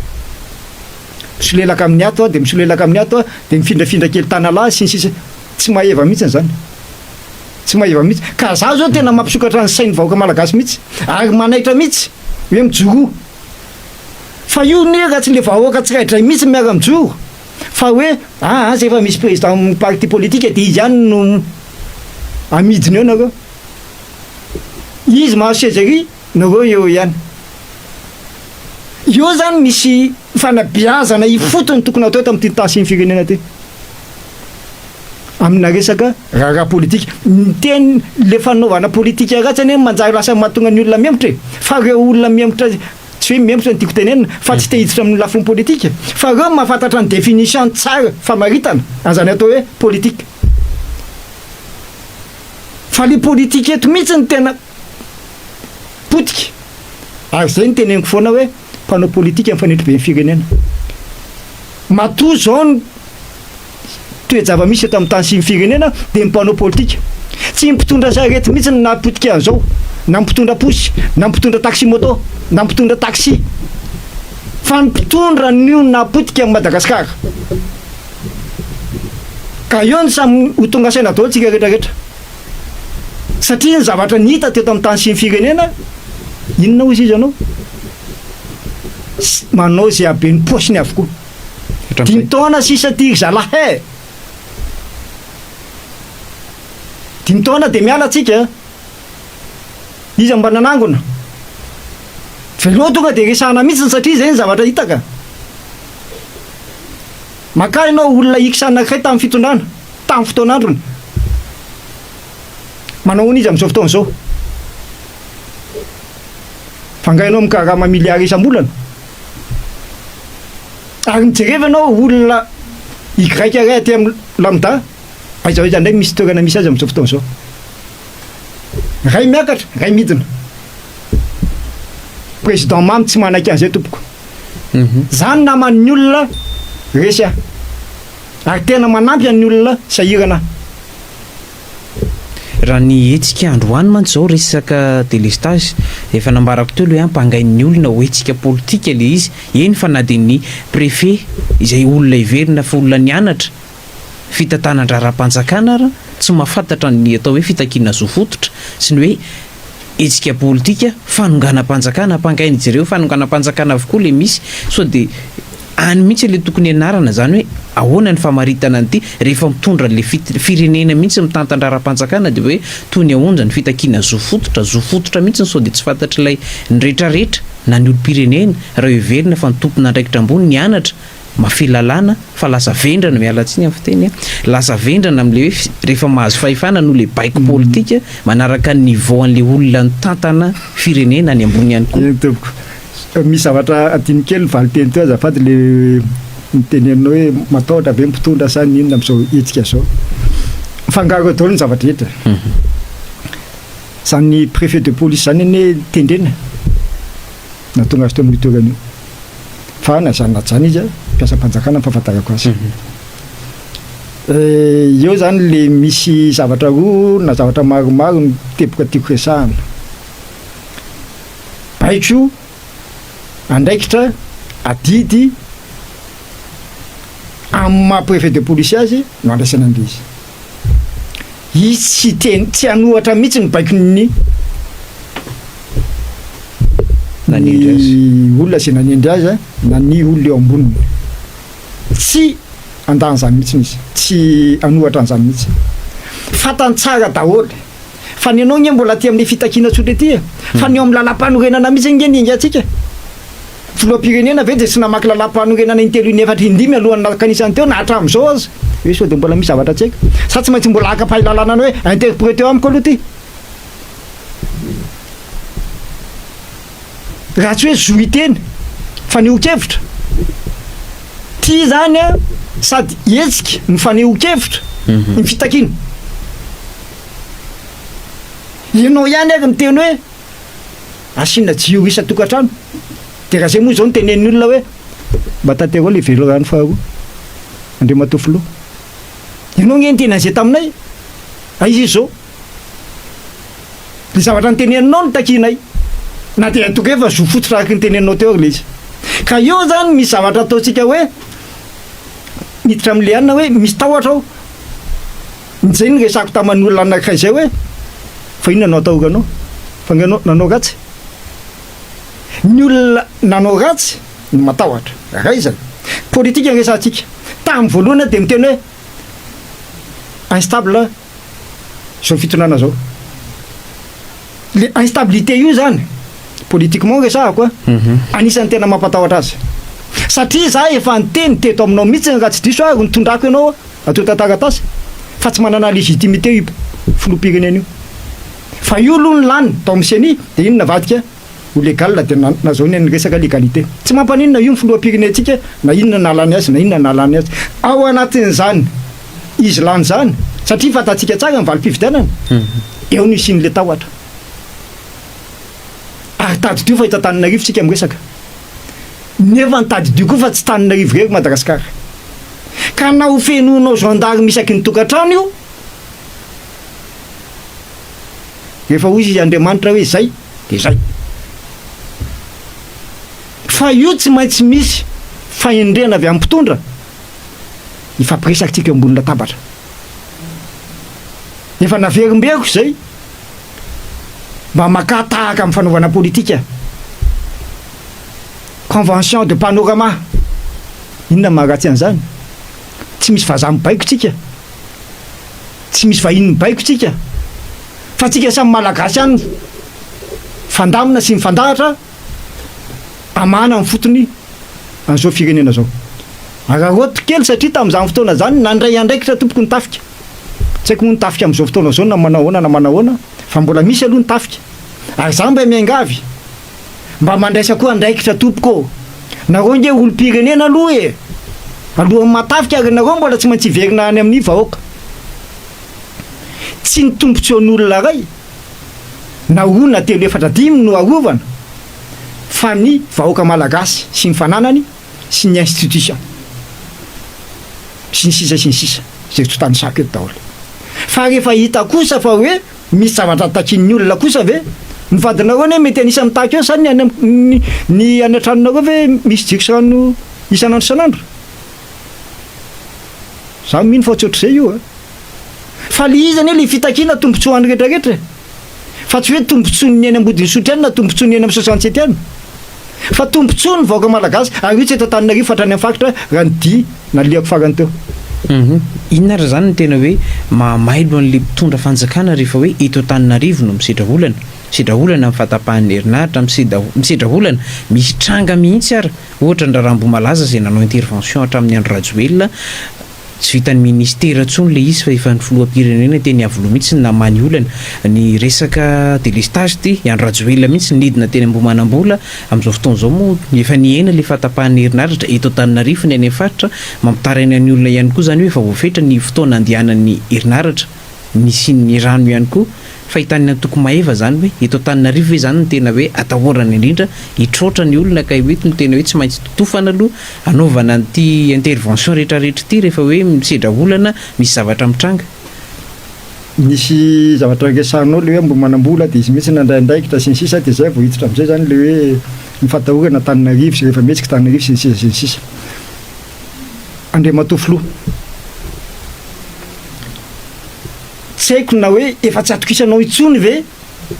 misolelaka amin'ny ato a de misolelaka amin'ny ato a de mifindrafindra kely tanalahy sy ny sisa Tsy maeva mihitsy zany. Tsy maeva mihitsy. Ka za zao tena mampisokatra ny sain'ny vahoaka malagasy mihitsy ary manaitra mihitsy hoe mijoroa. Fa io ne raha tsy le vahoaka tsiraidray mihitsy miara mijoro fa hoe aa zay efa misy président amin'ny parti politique de izy ihany no amidiny eo nareo. Izy mahazo seza ery, nareo eo ihany. Eo zany misy fanabeazana ifotony tokony atao eto amin'ity tany sy ny firenena ity. Amina resaka raharaha politika. Ny teny le fanaovana politika ratsy anie manjary lasa mahatonga ny olona mihemotra e! Fa reo olona mihemotra tsy hoe mihemotra no tiako tenenina fa tsy te hiditra amin'ny lafiny politika fa reo mahafantatra ny définition tsara famaritana an'izany atao hoe politique. Fa le politika eto mihitsy no tena potika ary zay no teneniko foana hoe mpanao politika mifanetry be ny firenena. Matoa zao ny toe-java-misy eto amin'ny tany sy ny firenena dia ny mpanao politika. Tsy ny mpitondra sarety mihitsy no nahapotika an'izao, na ny mpitondra posy, na ny mpitondra taxi-moto, na ny mpitondra taxi. Fa ny mpitondra no nahapotika an'i Madagasikara. Ka eo no samy ho tonga saina daholo tsika rehetra rehetra. Satria ny zavatra ny hita teto amin'ny tany sy ny firenena, inona hozy izy anao? Manao izay haben'ny paosiny avokoa. Dimy taona sisa ty ry zalahy e! Dimy taona dia miala tsika. Iza mba nanangona? Veloo tonga dia resahana mihitsy satria izay ny zavatra hita ka. Makà ianao olona X anankiray tamin'ny fitondrana, tamin'ny fotoan'androny. Manao ahoana izy amin'izao fotoana izao? Fa angaha ianao mikarama milliards isam-bolana? Ary mijereva ianao olona Y iray aty amin'ny lambda, aiza ho aiza indray misy toerana misy azy amin'izao fotoana izao. Iray miakatra, iray midina. Président Mamy tsy manaiky an'izay tompoko. Za ny naman'ny olona resy aho. Ary tena manampy an'ny olona sahirana aho. Raha ny hetsika androany mantsy izao resaka delestage, efa nambarako teo ilay hoe ampangain'ny olona ho hetsika politika ilay izy, eny fa na dia ny préfet izay olona heverina fa olona nianatra fitantanan-draharaham-panjakana ara tsy mahafantatra ny atao hoe fitakiana zo fototra sy ny hoe hetsika politika, fanonganam-panjakana, ampangain'i jereo fanonganam-panjakana avokoa ilay misy, sao dia any mihitsy ilay tokony hianarana izany hoe ahoana ny famaritana an'ity, rehefa mitondra an'ilay fit- firenena mihitsy mitantan-draharaham-panjakana dia hoe toy ny aonja ny fitakiana zo fototra, zo fototra mihitsy sao dia tsy fantatr'ilay ny retraretra na ny olom-pirenena raha heverina fa ny tompon'andraikitra ambony nianatra. mafy lalàna fa lasa vendrana, miala tsiny amin'ny fiteny a, lasa vendrana amin'le hoe rehefa mahazo fahefana noho le baiko politika manaraka ny niveau an'le olona nitantana firenena any ambony ihany koa. Eny tompoko. Misy zavatra adino kely ny valinteny teo azafady le niteneninao hoe matahotra ve ny mpitondra sa ny inona amin'izao hetsika izao. Mifangaro eo daholo ny zava-drehetra. Zany préfet de police zany anie tendrena nahatonga azy teo amin'io toerana io. Fa na izany na tsy izany izy a, mpiasam-panjakana ny fahafantarako azy. Eo zany le misy zavatra roa na zavatra maromaro ny teboka tiako resahana. Baiko, andraikitra, adidy amin'ny maha préfet de police azy no andraisana an'ilay izy. Izy tsy hiteny, tsy hanohatra mihitsy ny baikon'ny Nanendry azy. ny olona izay nanendry azy na ny olona eo amboniny. Tsy handà an'izany mihitsy izy, tsy hanohatra an'izany mihitsy. Fantany tsara daholo fa ny anao ange mbola aty amin'ilay fitakiana tsotra ety e, fa ny eo amin'ny lalàmpanorenana mihitsy ange ny engatsika. Filoham-pirenena ve dia tsy namaky lalàmpanorenana intelo inefatra indimy alohan'ny nakanisany teo na hatramin'izao aza? Hoe sao dia mbola misy zavatra tsy haiko? Sa tsy maintsy mbola haka mpahay lalàna hoe interpreteo amiko aloha ity? Raha tsy hoe zo hiteny, fanehoan-kevitra. Ity izany an, sady hetsika no fanehoan-kevitra, ny fitakiana. Ianao ihany ary miteny hoe asiana jiro isan-tokantrano. Dia raha izay moa izao no tenenin'ny olona hoe mba tanterao ilay velirano faharoa, Andriamatoa Filoha. Ianao ange niteny an'izay taminay, aiza izy izao? Ny zavatra noteneninao no takianay. Na dia ataoko hoe efa zo fototra araka ny teneninao teo ary ilay izy. Ka eo izany misy zavatra ataontsika hoe miditra amin'ilay anona hoe misy tahotra ao. Izay no resako taman'ny olona anankiray izay hoe fa inona no atahoranao? Fa nga ianao nanao ratsy? Ny olona nanao ratsy no matahotra. Iray izany. Politika no resahantsika. Tamin'ny voalohany aho dia miteny hoe instable izao fitondrana izao. Le instabilité io zany, politiquement resahako a, anisan'ny tena mampatahotra azy. Satria za efa niteny teto aminao mihitsy raha tsy diso aho ary nitondrako ianao antontan-taratasy fa tsy manana légitimité io filoham-pirenena io. Fa io aloha no lany tao amin'ny ceni dia iny navadika ho légal dia nazahoany ny resaka légalité. Tsy mampaninona io ny filoham-pirenentsika na inona nahalany azy na inona nahalany azy. Ao anatin'izany izy lany izany satria fantatsika tsara ny valim-pifidianana, eo no hisian'ilay tahotra. Ary tadidio fa eto Antananarivo tsika miresaka. Nefa ny tadidio koa fa tsy Tananarivo irery Madagasikara. Ka na ho fenoinao gendarme isaky ny tokantrano io, rehefa hoy izy Andriamanitra hoe zay dia zay. Fa io tsy maintsy misy fahendrena avy amin'ny mpitondra hifampiresaka tsika eo ambony latabatra. Efa naverimberiko izay. Mba makà tahaka amin'ny fanaovana politika. Convention de panorama. Inona no maharatsy an'izany? Tsy misy vazaha mibaiko tsika. Tsy misy vahiny mibaiko tsika. Fa tsika samy Malagasy ihany mifandamina sy mifandahatra hamahana ny fotony an'izao firenena izao. Araraoty kely satria tamin'izany fotoana izany nandray andraikitra tompoko ny tafika. Tsy haiko moa ny tafika amin'izao fotoana izao na manao ahoana na manao ahoana fa mbola misy aloha ny tafika. Ary za mba miangavy mba mandraisa koa andraikitra tompoko ô! Nareo nge olom-pirenena aloha e! Alohan'ny maha tafika ary nareo mbola tsy maintsy hiverina any amin'ny vahoaka. Tsy ny tombotsoan'olona iray na roa na telo efatra dimy no arovana fa ny vahoaka malagasy sy ny fananany sy ny institution sy ny sisa sy ny sisa izay tsy ho tanisako eto daholo. Fa rehefa hita kosa fa hoe misy zavatra takian'ny olona kosa ve, ny vadinareo anie mety anisan'ny mitaky eo sa ny any ny ny any an-tranonareo ve misy jiro sy rano isan'andro isan'andro? Za mino fa tsy ohatr'izay io a! Fa le izy anie le fitakiana tombotsoa an'ny retraretra e! Fa tsy hoe tombotsoan'ny any Ambodin'Isotry any na tombotsoan'ny any amin'ny 67 any. Fa tombotsoa ny vahoaka malagasy ary io tsy eto Antananarivo fa hatrany amin'ny faritra raha ny dihy nalehako farany teo. Inona ary izany no tena hoe mahamailo an'ilay mpitondra fanjakana rehefa hoe eto Antananarivo no misedra olana? Misedra olana amin'ny fahatapahan'ny herinaratra, miseda misedra olana, misy tranga mihitsy ary, ohatra ny raharaha Ambohimalaza izay nanao intervention hatramin'ny Andry Rajoelina, Tsy vitan'ny ministera intsony ilay izy fa efa ny filoham-pirenena teny Iavoloha mihitsy no namaha ny olana. Ny resaka délestage ity, i Andry Rajoelina mihitsy nidina teny Ambohimanambola, amin'izao fotoana izao moa efa nihena ilay fahatapahan'ny herinaratra eto Antananarivo ny any amin'ny faritra, mampitaraina ny olona ihany koa izany hoe efa voafetra ny fotoana andehanan'ny herinaratra. Nisian'ny rano ihany koa. Fahitan'ny antoko Maeva izany hoe eto Antananarivo ve izany no tena hoe atahorana indrindra hitroatra ny olona ka hoe no tena hoe tsy maintsy totofana aloha hanaovana an'ity intervention rehetra rehetra ity rehefa hoe misedra olana misy zavatra mitranga. Nisy zavatra resahinao le hoe Ambohimanambola dia izy mihitsy nandray andraikitra sy ny sisa dia zay vao hiditra amizay zany le hoe ny fatahorana Antananarivo sy rehefa mihetsika Antananarivo sy ny sisa sy ny sisa. Andriamatoa Filoha. Tsy haiko na hoe efa tsy atokisanao intsony ve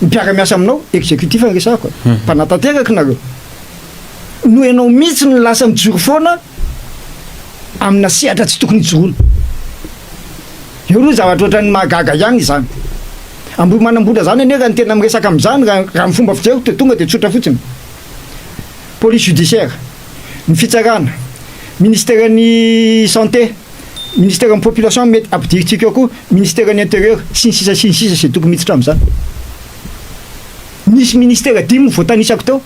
ny mpiara-miasa aminao, executif no resahako e, mpanatanteraka nareo, no ianao mihitsy no lasa mijoro foana amina sehatra tsy tokony hijoroana. Eo aloha zavatra ohatran'ny mahagaga ihany izany. Ambohimanambola izany anie raha ny tena miresaka amin'izany, raha ny fomba fijeriko dia tonga dia tsotra fotsiny. Police judiciaire, ny fitsarana, ministeran'ny santé, ministeran'ny population mety ampidirintsika eo koa, ministeran'ny intérieur, sy ny sisa sy ny sisa izay tokony miditra amin'izany. Nisy ministera dimy voatanisako teo,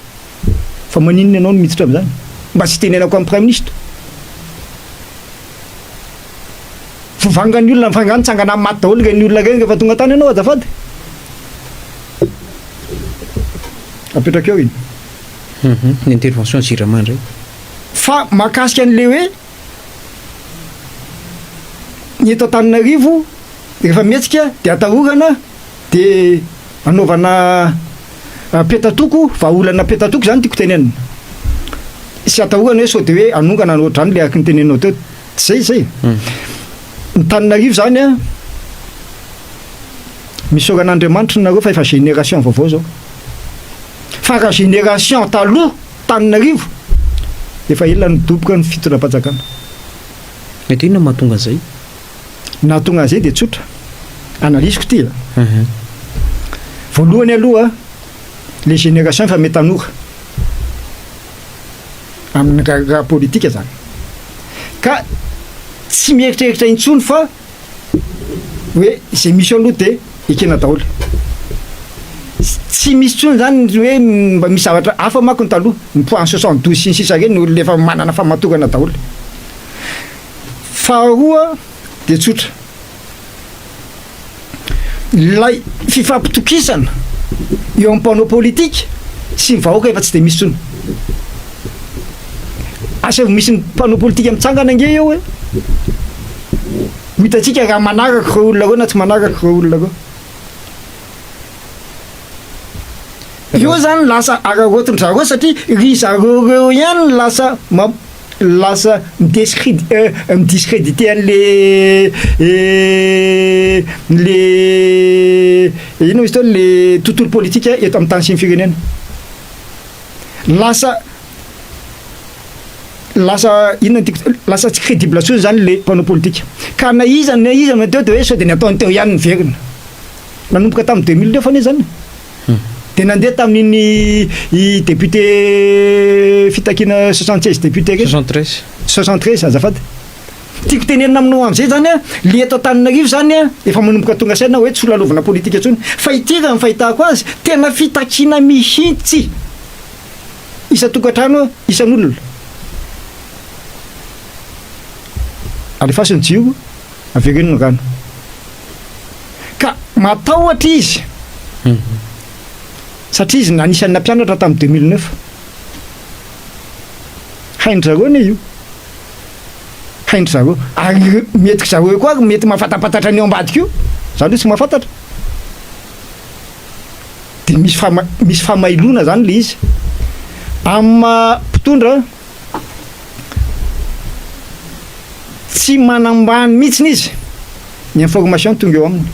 fa maninona ianao no miditra amin'izany? Mba tsy hitenenako amin'ny praiminisitra. Vovangan'ny olona, fa angaha nitsangana maty daholo ireny olona ireny rehefa tonga tany ianao azafady? Apetrako eo iny. Ny intervention Jirama indray. Fa mahakasika an'ilay hoe ny eto Antananarivo rehefa mihetsika dia atahorana dia anaovana petatoko, vahaolana petatoko izany tiako tenenina. Sy atahorana hoe sao dia hoe hanongana na ohatr'izany ilay araka ny teneninao teo. Tsy izay izay. Ny Tananarivo izany an, misaora an'Andriamanitra nareo fa efa génération vaovao izao. Fa raha génération taloha Tananarivo efa ela nidoboka ny fitondram-panjakana. Mety inona no mahatonga an'izay? Ny nahatonga an'izay dia tsotra, analyse-ko ity a. Voalohany aloha, le génération efa miha tanora amin'ny raharaha politika zany, ka tsy mieritreritra intsony fa hoe izay misy eo aloha dia ekena daholo. Tsy misy intsony izany ny hoe mba misy zavatra hafa manko ny taloha, ny point 72 sy ny sisa ireny olona efa manana famatorana daholo. Faharoa dia tsotra, ilay fifampitokisana eo amin'ny mpanao politika sy ny vahoaka efa tsy dia misy intsony. Asaivo misy mpanao politika mitsangana ange eo e! Ho hitantsika raha manaraka ireo olona ireo na tsy manaraka ireo olona ireo. Eo zany lasa araraotin-dry zareo satria ry zareo ireo ihany no lasa mam- lasa mi-descred- mi-discréditer an'le le inona izy teo le tontolo politika eto amin'ny tany sy ny firenena. Lasa lasa inona no tiako lasa tsy crédible intsony zany le mpanao politika. Ka na iza na iza no teo de hoe sao de ny ataony teo ihany miverina. Nanomboka tamin'ny 2009 anie zany e. De nandeha tamin'iny i député fitakiana 76 député reny. 73. 73 azafady. Tiako tenenina aminao amin'izay zany an, le eto Antananarivo zany an, efa manomboka tonga saina hoe tsy ho lalaovina politika intsony. Fa ity raha ny fahitako azy, tena fitakiana mihitsy. Isan-tokantrano, isan'olona. Alefaso ny jiro, avereno ny rano. Ka matahotra izy. Satria izy anisan'ny nampianatra tamin'ny 2009. Hain-dry zareo anie io. Hain-dry zareo. Ary mety ry zareo koa ary mety mahafantampantatra ny ao ambadika io. Za aloha tsy mahafantatra. Dia misy fama- misy famailona zany le izy. Amin'ny maha mpitondra, tsy manambany mihitsiny izy ny information tonga eo aminy.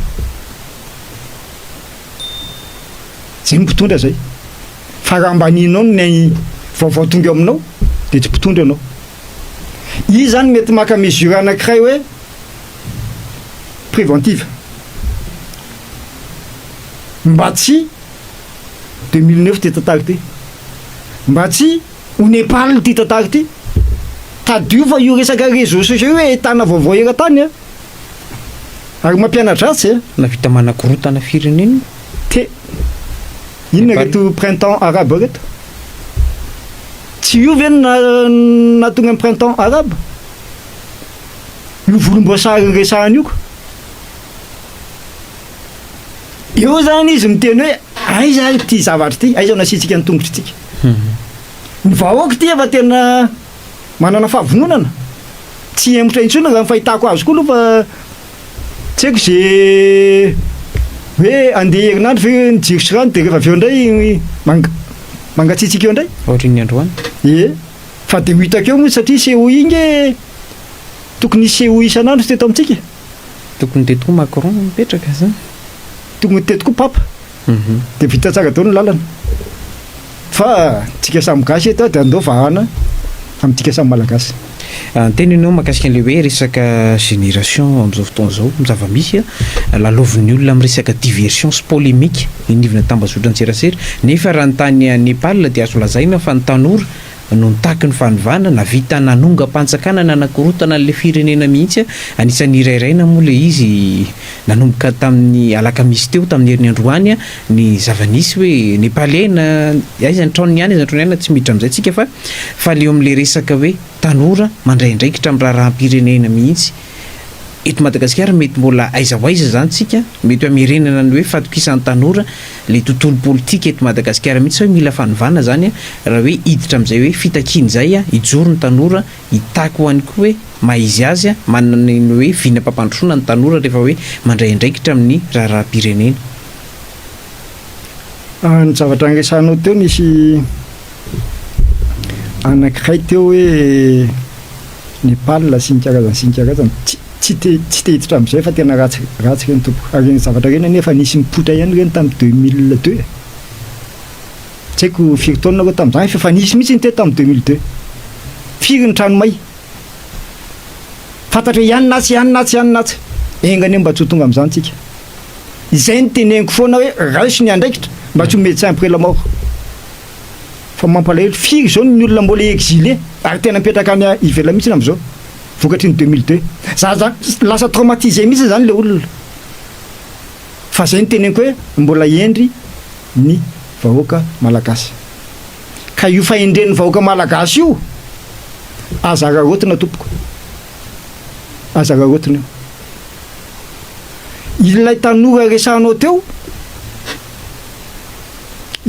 Zay ny mpitondra zay. Fa raha ambanianao ny vaovao tonga eo aminao dia tsy mpitondra ianao. Izy zany mety maka mesure anankiray hoe. préventive mba tsy 2009 ty tantara ty, mba tsy ho Nepal ty tantara ty. Tadidio fa io resaka réseaux sociaux io ahitana vaovao eran-tany a! Ary mampiana-dratsy a! Nahavita manakorontana firenena. Te. Inona ireto printemps arabe ireto? Tsy io ve no nahatonga ny printemps arabe? Io volomboasary resahana io ko. Eo zany izy miteny hoe aiza ary ity zavatra ity, aiza no asiantsika ny tongotritsika. Ny vahoaka ity efa tena manana fahavononana, tsy hihemotra intsony raha ny fahitako azy koa aloha fa tsy haiko ze hoe andeha herinandro ve ny jiro sy rano de rehefa avy eo indray mangatsiatsiaka eo indray. Ohatrin'ny androany. Ie, fa de ho hitako eo moa satria COI nge tokony hisy COI isan'andro teto amintsika e. Tokony teto koa Macron mipetraka sa? Tokony teto koa Papa. Dia vita tsara daholo ny lalana. Fa tsika samy gasy eto dia andao vahana amintsika samy malagasy. Niteny ianao mahakasika an'ilay hoe resaka génération amin'izao fotoana izao, ny zava-misy lalaovin'ny olona amin'ny resaka diversion sy polémique eny anivona tambazotran-tserasera, nefa raha ny tany Nepal dia azo lazaina fa ny tanora no nitaky ny fanovana, nahavita nanongam-panjakana nanakorontana an'ilay firenena mihitsy, anisan'ny nirairaina moa ilay izy nanomboka tamin'ny alakamisy teo tamin'ny herin'ny androany ny zava-nisy hoe Nepalais na aiza ny traoniny any aiza ny traoniny any tsy miditra amin'izay tsika fa fa le eo amin'ilay resaka hoe tanora mandray andraikitra amin'ny raharaham-pirenena mihitsy eto Madagasikara mety mbola aiza ho aiza izany tsika, mety hamerenana ny hoe fatokisan'ny tanora le tontolo politika eto Madagasikara mihitsy hoe mila fanovana izany raha hoe hiditra amin'izay hoe fitakiana izay hijoro ny tanora hitaky ho any koa hoe maha izy azy manana ny hoe vinam-pampandrosoana ny tanora rehefa hoe mandray andraikitra amin'ny raharaham-pirenena. Ny zavatra niresahanao teo nisy anankiray teo hoe Nepal sy ny karazany sy ny karazany, tsy tsy te tsy te hiditra amin'izay fa tena ratsy ratsy ireny tompoko, ary ireny zavatra ireny anie efa nisy nipoitra ihany ireny tamin'ny 2002 e, tsy haiko firy taona nareo tamin'izany fa efa nisy mihitsy ny teto tamin'ny 2002, firy ny trano may, fantatra hoe ihany atsy ihany atsy ihany atsy, enga anie mba tsy ho tonga amin'izany tsika. Izay no teneniko foana hoe raiso ny andraikitra mba tsy ho médecin après la mort. Fa mampalahelo, firy izao ny olona mbola exilé ary tena mipetraka any ivelany mihitsy amin'izao vokatry ny 2002. Za zany lasa traumatisé mihitsy zany le olona. Fa zay no teneniko hoe mbola hendry ny vahoaka malagasy. Ka io fahendren'ny vahoaka malagasy io aza araraotina tompoko. Aza araraotina io. Ilay tanora resahanao teo,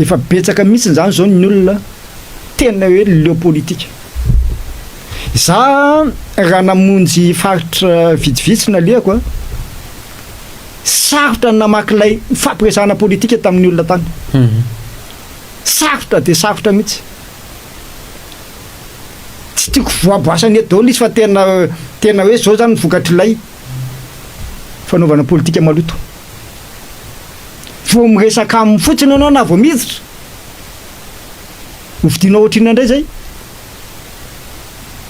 efa betsaka mihitsy izany izao ny olona tena hoe leo politika. Za raha namonjy faritra vitsivitsy nalehako a, sarotra ny namaky ilay nifampiresahana politika tamin'ny olona tany. Sarotra dia sarotra mihitsy. Tsy tiako voaboasana eto daholo izy fa tena tena hoe zao zany ny vokatr'ilay fanaovana politika maloto. Vao miresaka aminy fotsiny ianao na vao miditra, hovidianao ohatrinona indray zay?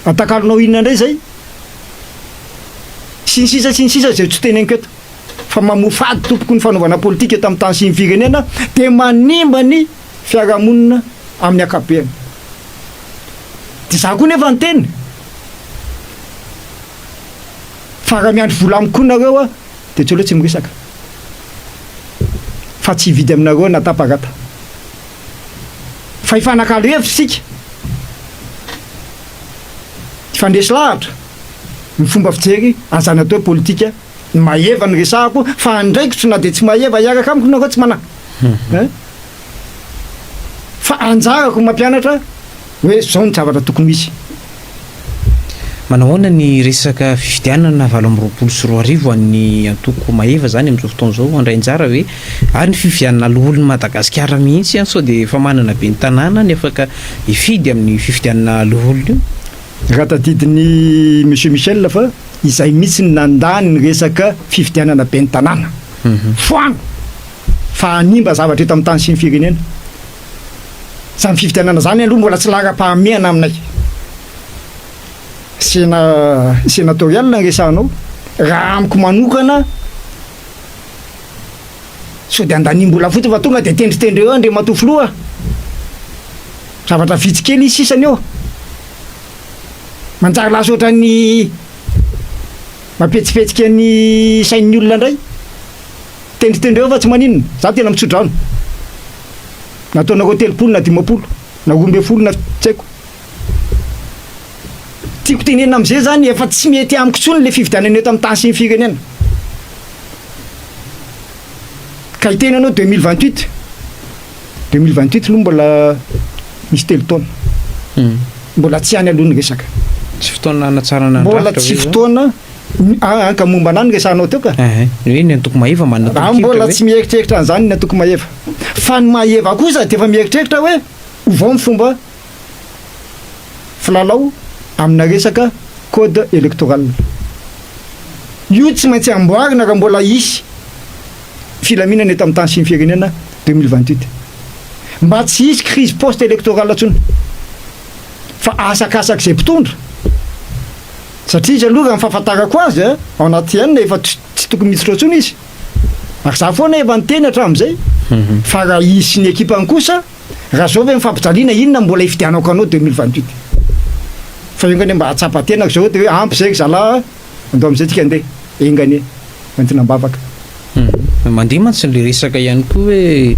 Atakalonao inona indray zay? Sy ny sisa sy ny sisa izay tsy teneniko eto. Fa mamoafady tompoko ny fanaovana politika eto amin'ny tany sy ny firenena dia manimba ny fiarahamonina amin'ny ankapobeny. Dia za koa nefa niteny fa raha miandry vola amiko koa nareo a dia tsy aleo tsy miresaka fa tsy hividy aminareo na taparata fa hifanakalo hevitra isika, hifandresy lahatra ny fomba fijery an'izany atao hoe politika ny maheva no resahako fa andraikitro na dia tsy maheva hiaraka amiko nareo tsy manahy hein. Fa anjarako ny mampianatra hoe zao ny zavatra tokony ho izy. Manao ahoana ny resaka fifidianana 2028 an'ny antoko Maeva zany amin'izao fotoana izao? Handray anjara ve? Ary ny fifidianana loholon'i Madagasikara mihitsy an, sao dia efa manana ben'ny tanàna ny afaka hifidy amin'ny fifidianana loholona io? Raha tadidin'i Monsieur Michel fa izay mihitsy no nandà ny resaka fifidianana ben'ny tanàna. Foano! fa hanimba zavatra eto amin'ny tany sy ny firenena. Izany fifidianana izany aloha mbola tsy laharam-pahamehana aminay. Sena, senatorial ny resahanao. Raha amiko manokana, Sao dia andaniam-bola fotsiny fa tonga dia tendritendry eo Andriamatoa Filoha. Zavatra vitsy kely sisany eo. Manjary lasa ohatran'ny mampihetsipetsika ny sain'ny olona indray. Tendritendry eo fa tsy maninona. Za tena mitsodrano. Nataonareo 30 na 50 na 12 na tsy haiko. Tiako tenenina amizay zany efa tsy mety amiko tsony le fividianana eto am tany sy ny firenena. Ka hiteny anao 2028, 2028 aloha mbola misy telo taona. Mbola tsy any aloha ny resaka. Tsy fotoana hanatsarana ny Mbola rafitra tsy ve izao? fotoana ah, ka momba anah no resahanao teo ka. Ehe, ny hoe ny antoko Maeva manana Raha tolo-kevitra mbola ve? tsy mieritreritra an'izany ny antoko Maeva. Fa ny Maeva kosa dia efa mieritreritra hoe ovao ny fomba filalao amina resaka code électoral. Io tsy maintsy amboarina raha mbola hisy filaminana eto amin'ny tany sy ny firenena 2028. Mba tsy hisy crise post électorale intsony. Fa asakasak'izay mpitondra. Satria izy aloha raha ny fahafantarako azy ao anaty haine efa tsy tokony miditra ao intsony izy. Ary za foana efa niteny hatramin'izay fa raha izy sy ny ekipany kosa Raha zao ve ny fampijaliana inona no mbola hifidianako anao 2028? Fa enga anie mba hahatsapa tena ry zareo de hoe ampy zay ry zalahy a, andao amizay tsika andeha, enga anie, entina am-bavaka. Mandeha mantsy le resaka ihany koa hoe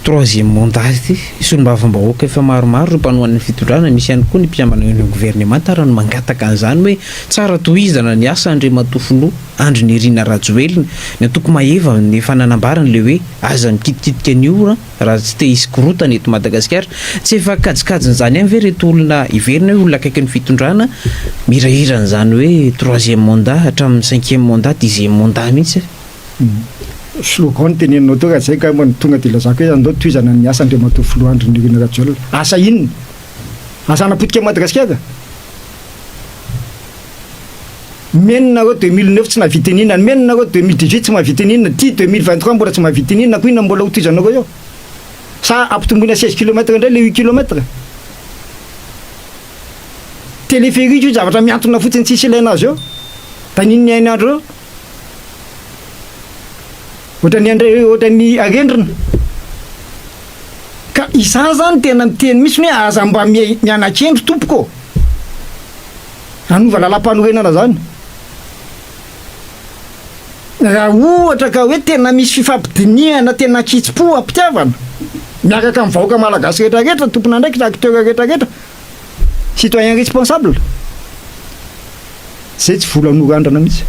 troisième mandat ity, solombavambahoaka efa maromaro ireo mpanohana ny fitondrana, misy ihany koa ny mpikambana eo anivon'ny governemanta ary no mangataka an'izany hoe tsara tohizana ny asa Andriamatoa Filoha Andry Nirina Rajoelina, ny antoko Maeva efa nanambara an'ilay hoe aza mikitikitika ny ora, Raha tsy te hisy korontana eto Madagasikara, tsy efa kajikajin'izany ihany ve ireto olona heverina hoe olona akaikin'ny fitondrana mihirahira an'izany hoe troisième mandat hatramin'ny cinquième mandat, dixième mandat mihitsy? Slogan no teneninao teo ka zay angamba no tonga dia ilazako hoe andao tohizana ny asa Andriamatoa Filoha Andry Nirina Rajoelina. Asa inona? Asa hanapotika an'i Madagasikara? Mino nareo 2009 tsy nahavita inona, mino nareo 2018 tsy mahavita inona, ty 2023 mbola tsy mahavita inona ko inona mbola ho tohizanareo eo? Sa ampitomboina 16 kilomètre indray le 8 kilomètre? Téléphérique io zavatra mihantona fotsiny tsisy ilaina azy eo. Tanin'ny hainandro eo. Ohatran'ny andre ohatran'ny arendrina. Ka izaho zany tena miteny mihitsy hoe aza mba miana-kendry tompoko ô. Hanova lalampanorenana zany. Raha ohatra ka hoe tena misy fifampidinihana tena an-kitsim-po, am-pitiavana, miaraka amin'ny vahoaka malagasy rehetra rehetra, tompon'andraikitra, acteurs rehetra rehetra, citoyen responsable, zay tsy vola norandrana mihitsy.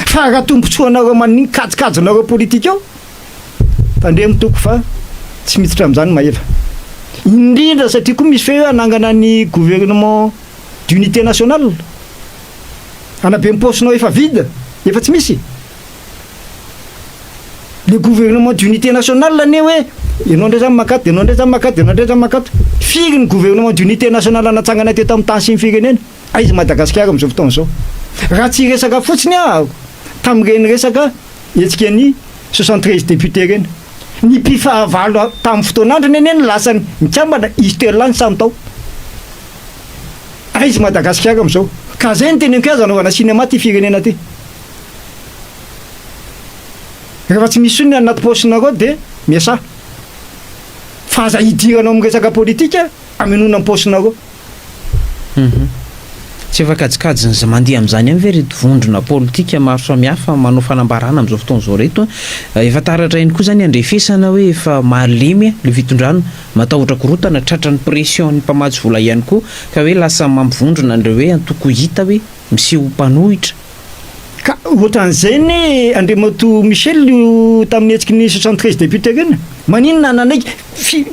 Fa raha tombontsoanareo manin kajikajinareo politika eo, Tandremo toko fa tsy miditra amin'izany Maeva. Indrindra satria koa misy fe hoe hanangana ny gouvernement d'unité nationale. Hanabe ny paosinao efa vide, efa tsy misy. Le gouvernement d'unité nationale anie hoe ianao indray zany makato, ianao indray zany makato, ianao indray zany makato. Firy ny gouvernement d'unité nationale natsangana teto amin'ny tany sy ny firenena? Aiza Madagasikara amin'izao fotoana izao? Raha tsy hiresaka fotsiny aho tamin'ireny resaka Hetsika ny 73 députés ireny. Ny mpifahavalo tamin'ny fotoan'androny anie no lasa nikambana, izy telo lahy no samy tao. Aiza Madagasikara amin'izao? Ka zay no teneniko azy anaovana cinéma ty firenena ty. Rehefa tsy misy intsony ny anaty paosinareo dia miasà. Fa aza idiranao amin'ny resaka politika hamenoana ny paosinareo. Hum. Tsy efa kajikajin'izay mandeha amin'izany ihany ve ireto vondrona politika maro samihafa manao fanambarana amin'izao fotoana izao ireto an? Efa taratra ihany koa izany andrefesana hoe efa malemy ilay fitondrana, matahotra korontana, tratran'ny pression-n'ny mpamatsy vola ihany koa ka hoe lasa mampivondrona an'ireo hoe antoko hita hoe miseho ho mpanohitra. Ka ohatran'izay anie Andriamatoa Michel io tamin'ny hetsiky ny 73 députés ireny. Maninona nanaiky fi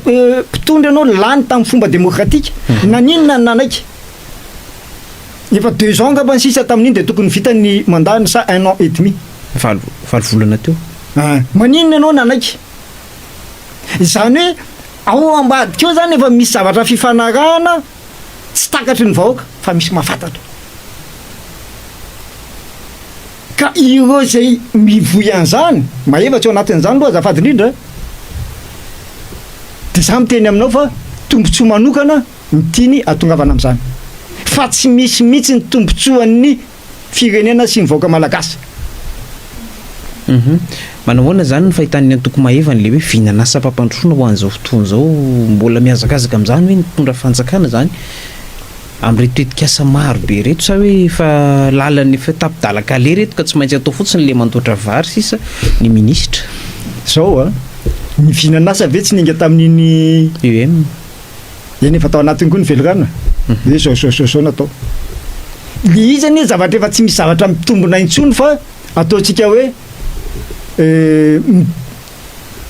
mpitondra ianao lany tamin'ny fomba demokratika, naninona nanaiky? Efa deux ans angamba ny sisa tamin'iny dia tokony vita ny mandat-ny sa un an et demi. Valo valo volana teo. Ah, maninona ianao nanaiky? Izany hoe ao ambadika ao izany efa misy zavatra fifanarahana tsy takatry ny vahoaka fa misy mahafantatra. Ka ireo izay mivoy an'izany, mahefa tsy ao anatin'izany aloha azafady indrindra, dia za miteny aminao fa tombontsoa manokana no tiany hahatongavana amin'izany. Fa tsy misy mihitsy ny tombontsoan'ny firenena sy ny vahoaka malagasy. Hum. Manao ahoana izany ny fahitan'ny antoko Maeva an'ilay hoe vinan'asam-pampandrosoana ho an'izao fotoana izao? Mbola mihazakazaka amin'izany hoe ny mpitondra fanjakana izany amin'ireto tetikasa maro be ireto sa hoe efa lalan'ny efa tapi-dalan-kaleha ireto ka tsy maintsy atao fotsiny ilay mandoatra vary sisa ny minisitra? Izao a, ny vinan'asa ve tsy niainga tamin'iny. EM. Eny efa tao anatiny koa ny velirano e, hoe zao zao zao zao natao. Le izy anie zavatra efa tsy misy zavatra mitombina intsony fa ataontsika hoe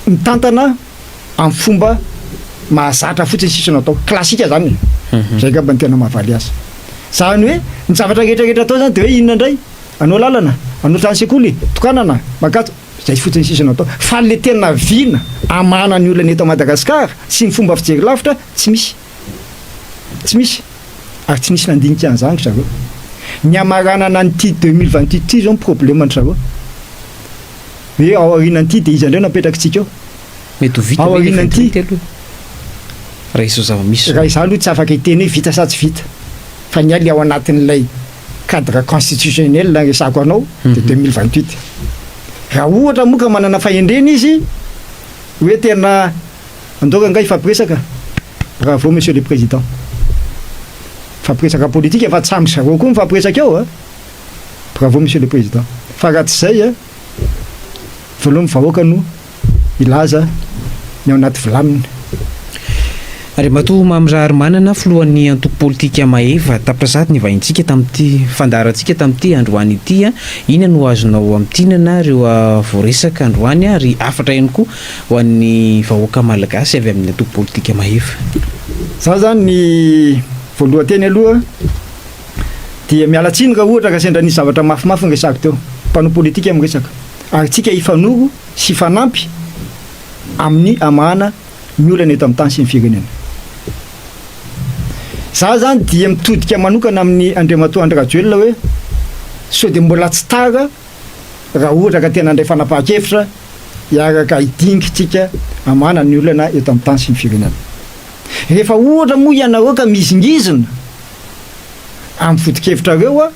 mitantana amin'ny fomba mahazatra fotsiny sisa no atao. Classique zany e. Zay angamba no tena mahavaly azy. Zany hoe ny zavatra rehetra rehetra atao zany de hoe inona indray? Anao lalana, anao trano sekoly, tokanana, makatso. Zay fotsiny sisa no atao. Fa le tena vina hamahana ny olana eto Madagascar sy ny fomba fijery lavitra tsy misy. Tsy misy. Ary tsy nisy nandinika an'izany ry zareo. Ny hamaranana an'ity 2028 ity zao ny problème ndry zareo. Hoe ao aorianan'ity dia iza indray no apetrakitsika eo? Mety ho vita Ao ve le aorianan'ity. 28 aloha? Raha izao zava-misy Raha izao. izaho aloha tsy afaka hiteny hoe vita sa tsy vita. Fa ny ahy le ao anatin'ilay cadre constitutionnel resako anao dia 2028. Raha ohatra moa ka manana fahendrena izy hoe tena andao rangahy hifampiresaka, bravo monsieur le président. Mifampiresaka politika fa tsy samy zareo koa mifampiresaka eo a. Bravo monsieur le président. Fa raha tsy izay a, voalohany vahoaka no hilaza ny ao anaty vilaniny. Andriamatoa Mamy Raharimanana, filohan'ny antoko politika Maeva, tapitra sahady ny vahintsika tamin'ity fandaharantsika tamin'ity androany ity. Inona no azonao amintinana ireo voaresaka androany ary hafatra ihany koa ho an'ny vahoaka malagasy avy amin'ny antoko politika Maeva? Za zany ny voalohan-teny aloha dia miala tsiny raha ohatra ka sendra nisy zavatra mafimafy niresahako teo. Mpanao politika miresaka ary tsika hifanoro sy hifanampy amin'ny hamahana ny olana eto amin'ny tany sy ny firenena. Za zany dia mitodika manokana amin'ny Andriamatoa Andry Rajoelina hoe sao dia mbola tsy tara raha ohatra ka tena handray fanapahan-kevitra hiaraka hidinika tsika hamahana ny olana eto amin'ny tany sy ny firenena. Rehefa ohatra moa ianareo ka mihizingizina amin'ny foto-kevitrareo a,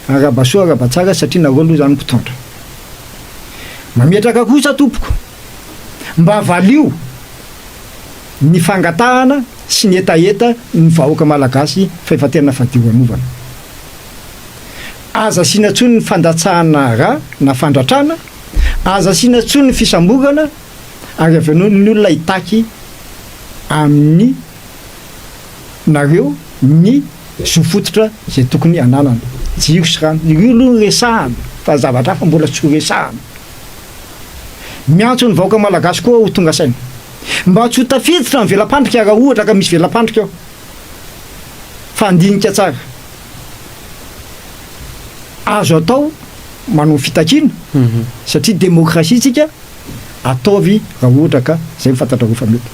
arahaba soa arahaba tsara satria nareo aloha zany mpitondra. Mametraka kosa tompoko, mba valio ny fangatahana sy ny hetaheta ny vahoaka malagasy fa efa tena fadioranovana. Aza asiana intsony ny fandatsahana ra na fandratrana, aza asiana intsony ny fisamborana ary avy eo ny olona hitaky amin'ny nareo ny zo fototra izay tokony ananana. Jiro sy rano, ireo aloha no resahana fa zavatra hafa mbola tsy ho resahana. Miantso ny vahoaka malagasy koa ho tonga saina. Mba tsy ho tafiditra ny vela-pandrika raha ohatra ka misy vela-pandrika ao. Fa handinika tsara. Azo atao manao fitakiana satria demokrasia tsika, ataovy raha ohatra ka zay no fantatrareo fa mety.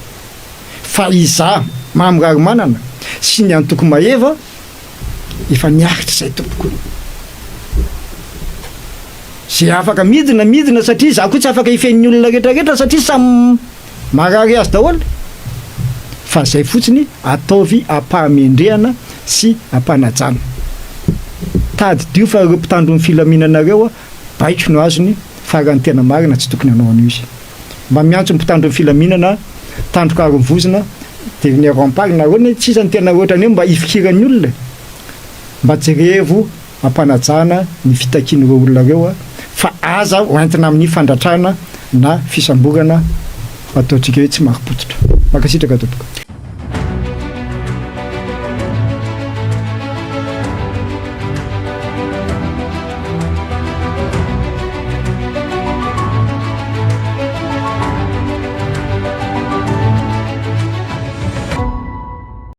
Fa izaho Mamy Raharimanana sy ny antoko Maeva efa niaritra izay tompoko. Ze afaka midina midina satria izaho koa tsy afaka hifehy ny olona rehetra rehetra satria samy marary azy daholo fa zay fotsiny ataovy ampahamendrehana sy ampanajana. Tadidio fa ireo mpitandro ny filaminana ireo baiko no azony fa raha ny tena marina tsy tokony hanao an'io izy. Mba miantso ny mpitandro ny filaminana, tandroka aro ny vozona, dernier rempart nareo anie tsy iza no tena ohatran'ny hoe mba ifikiran'ny olona e! Mba jerevo ampanajana ny fitakian'ireo olona ireo fa aza hoentina amin'ny fandratrana na fisamborana ataontsika hoe tsy marim-pototra. Mankasitraka tompoko.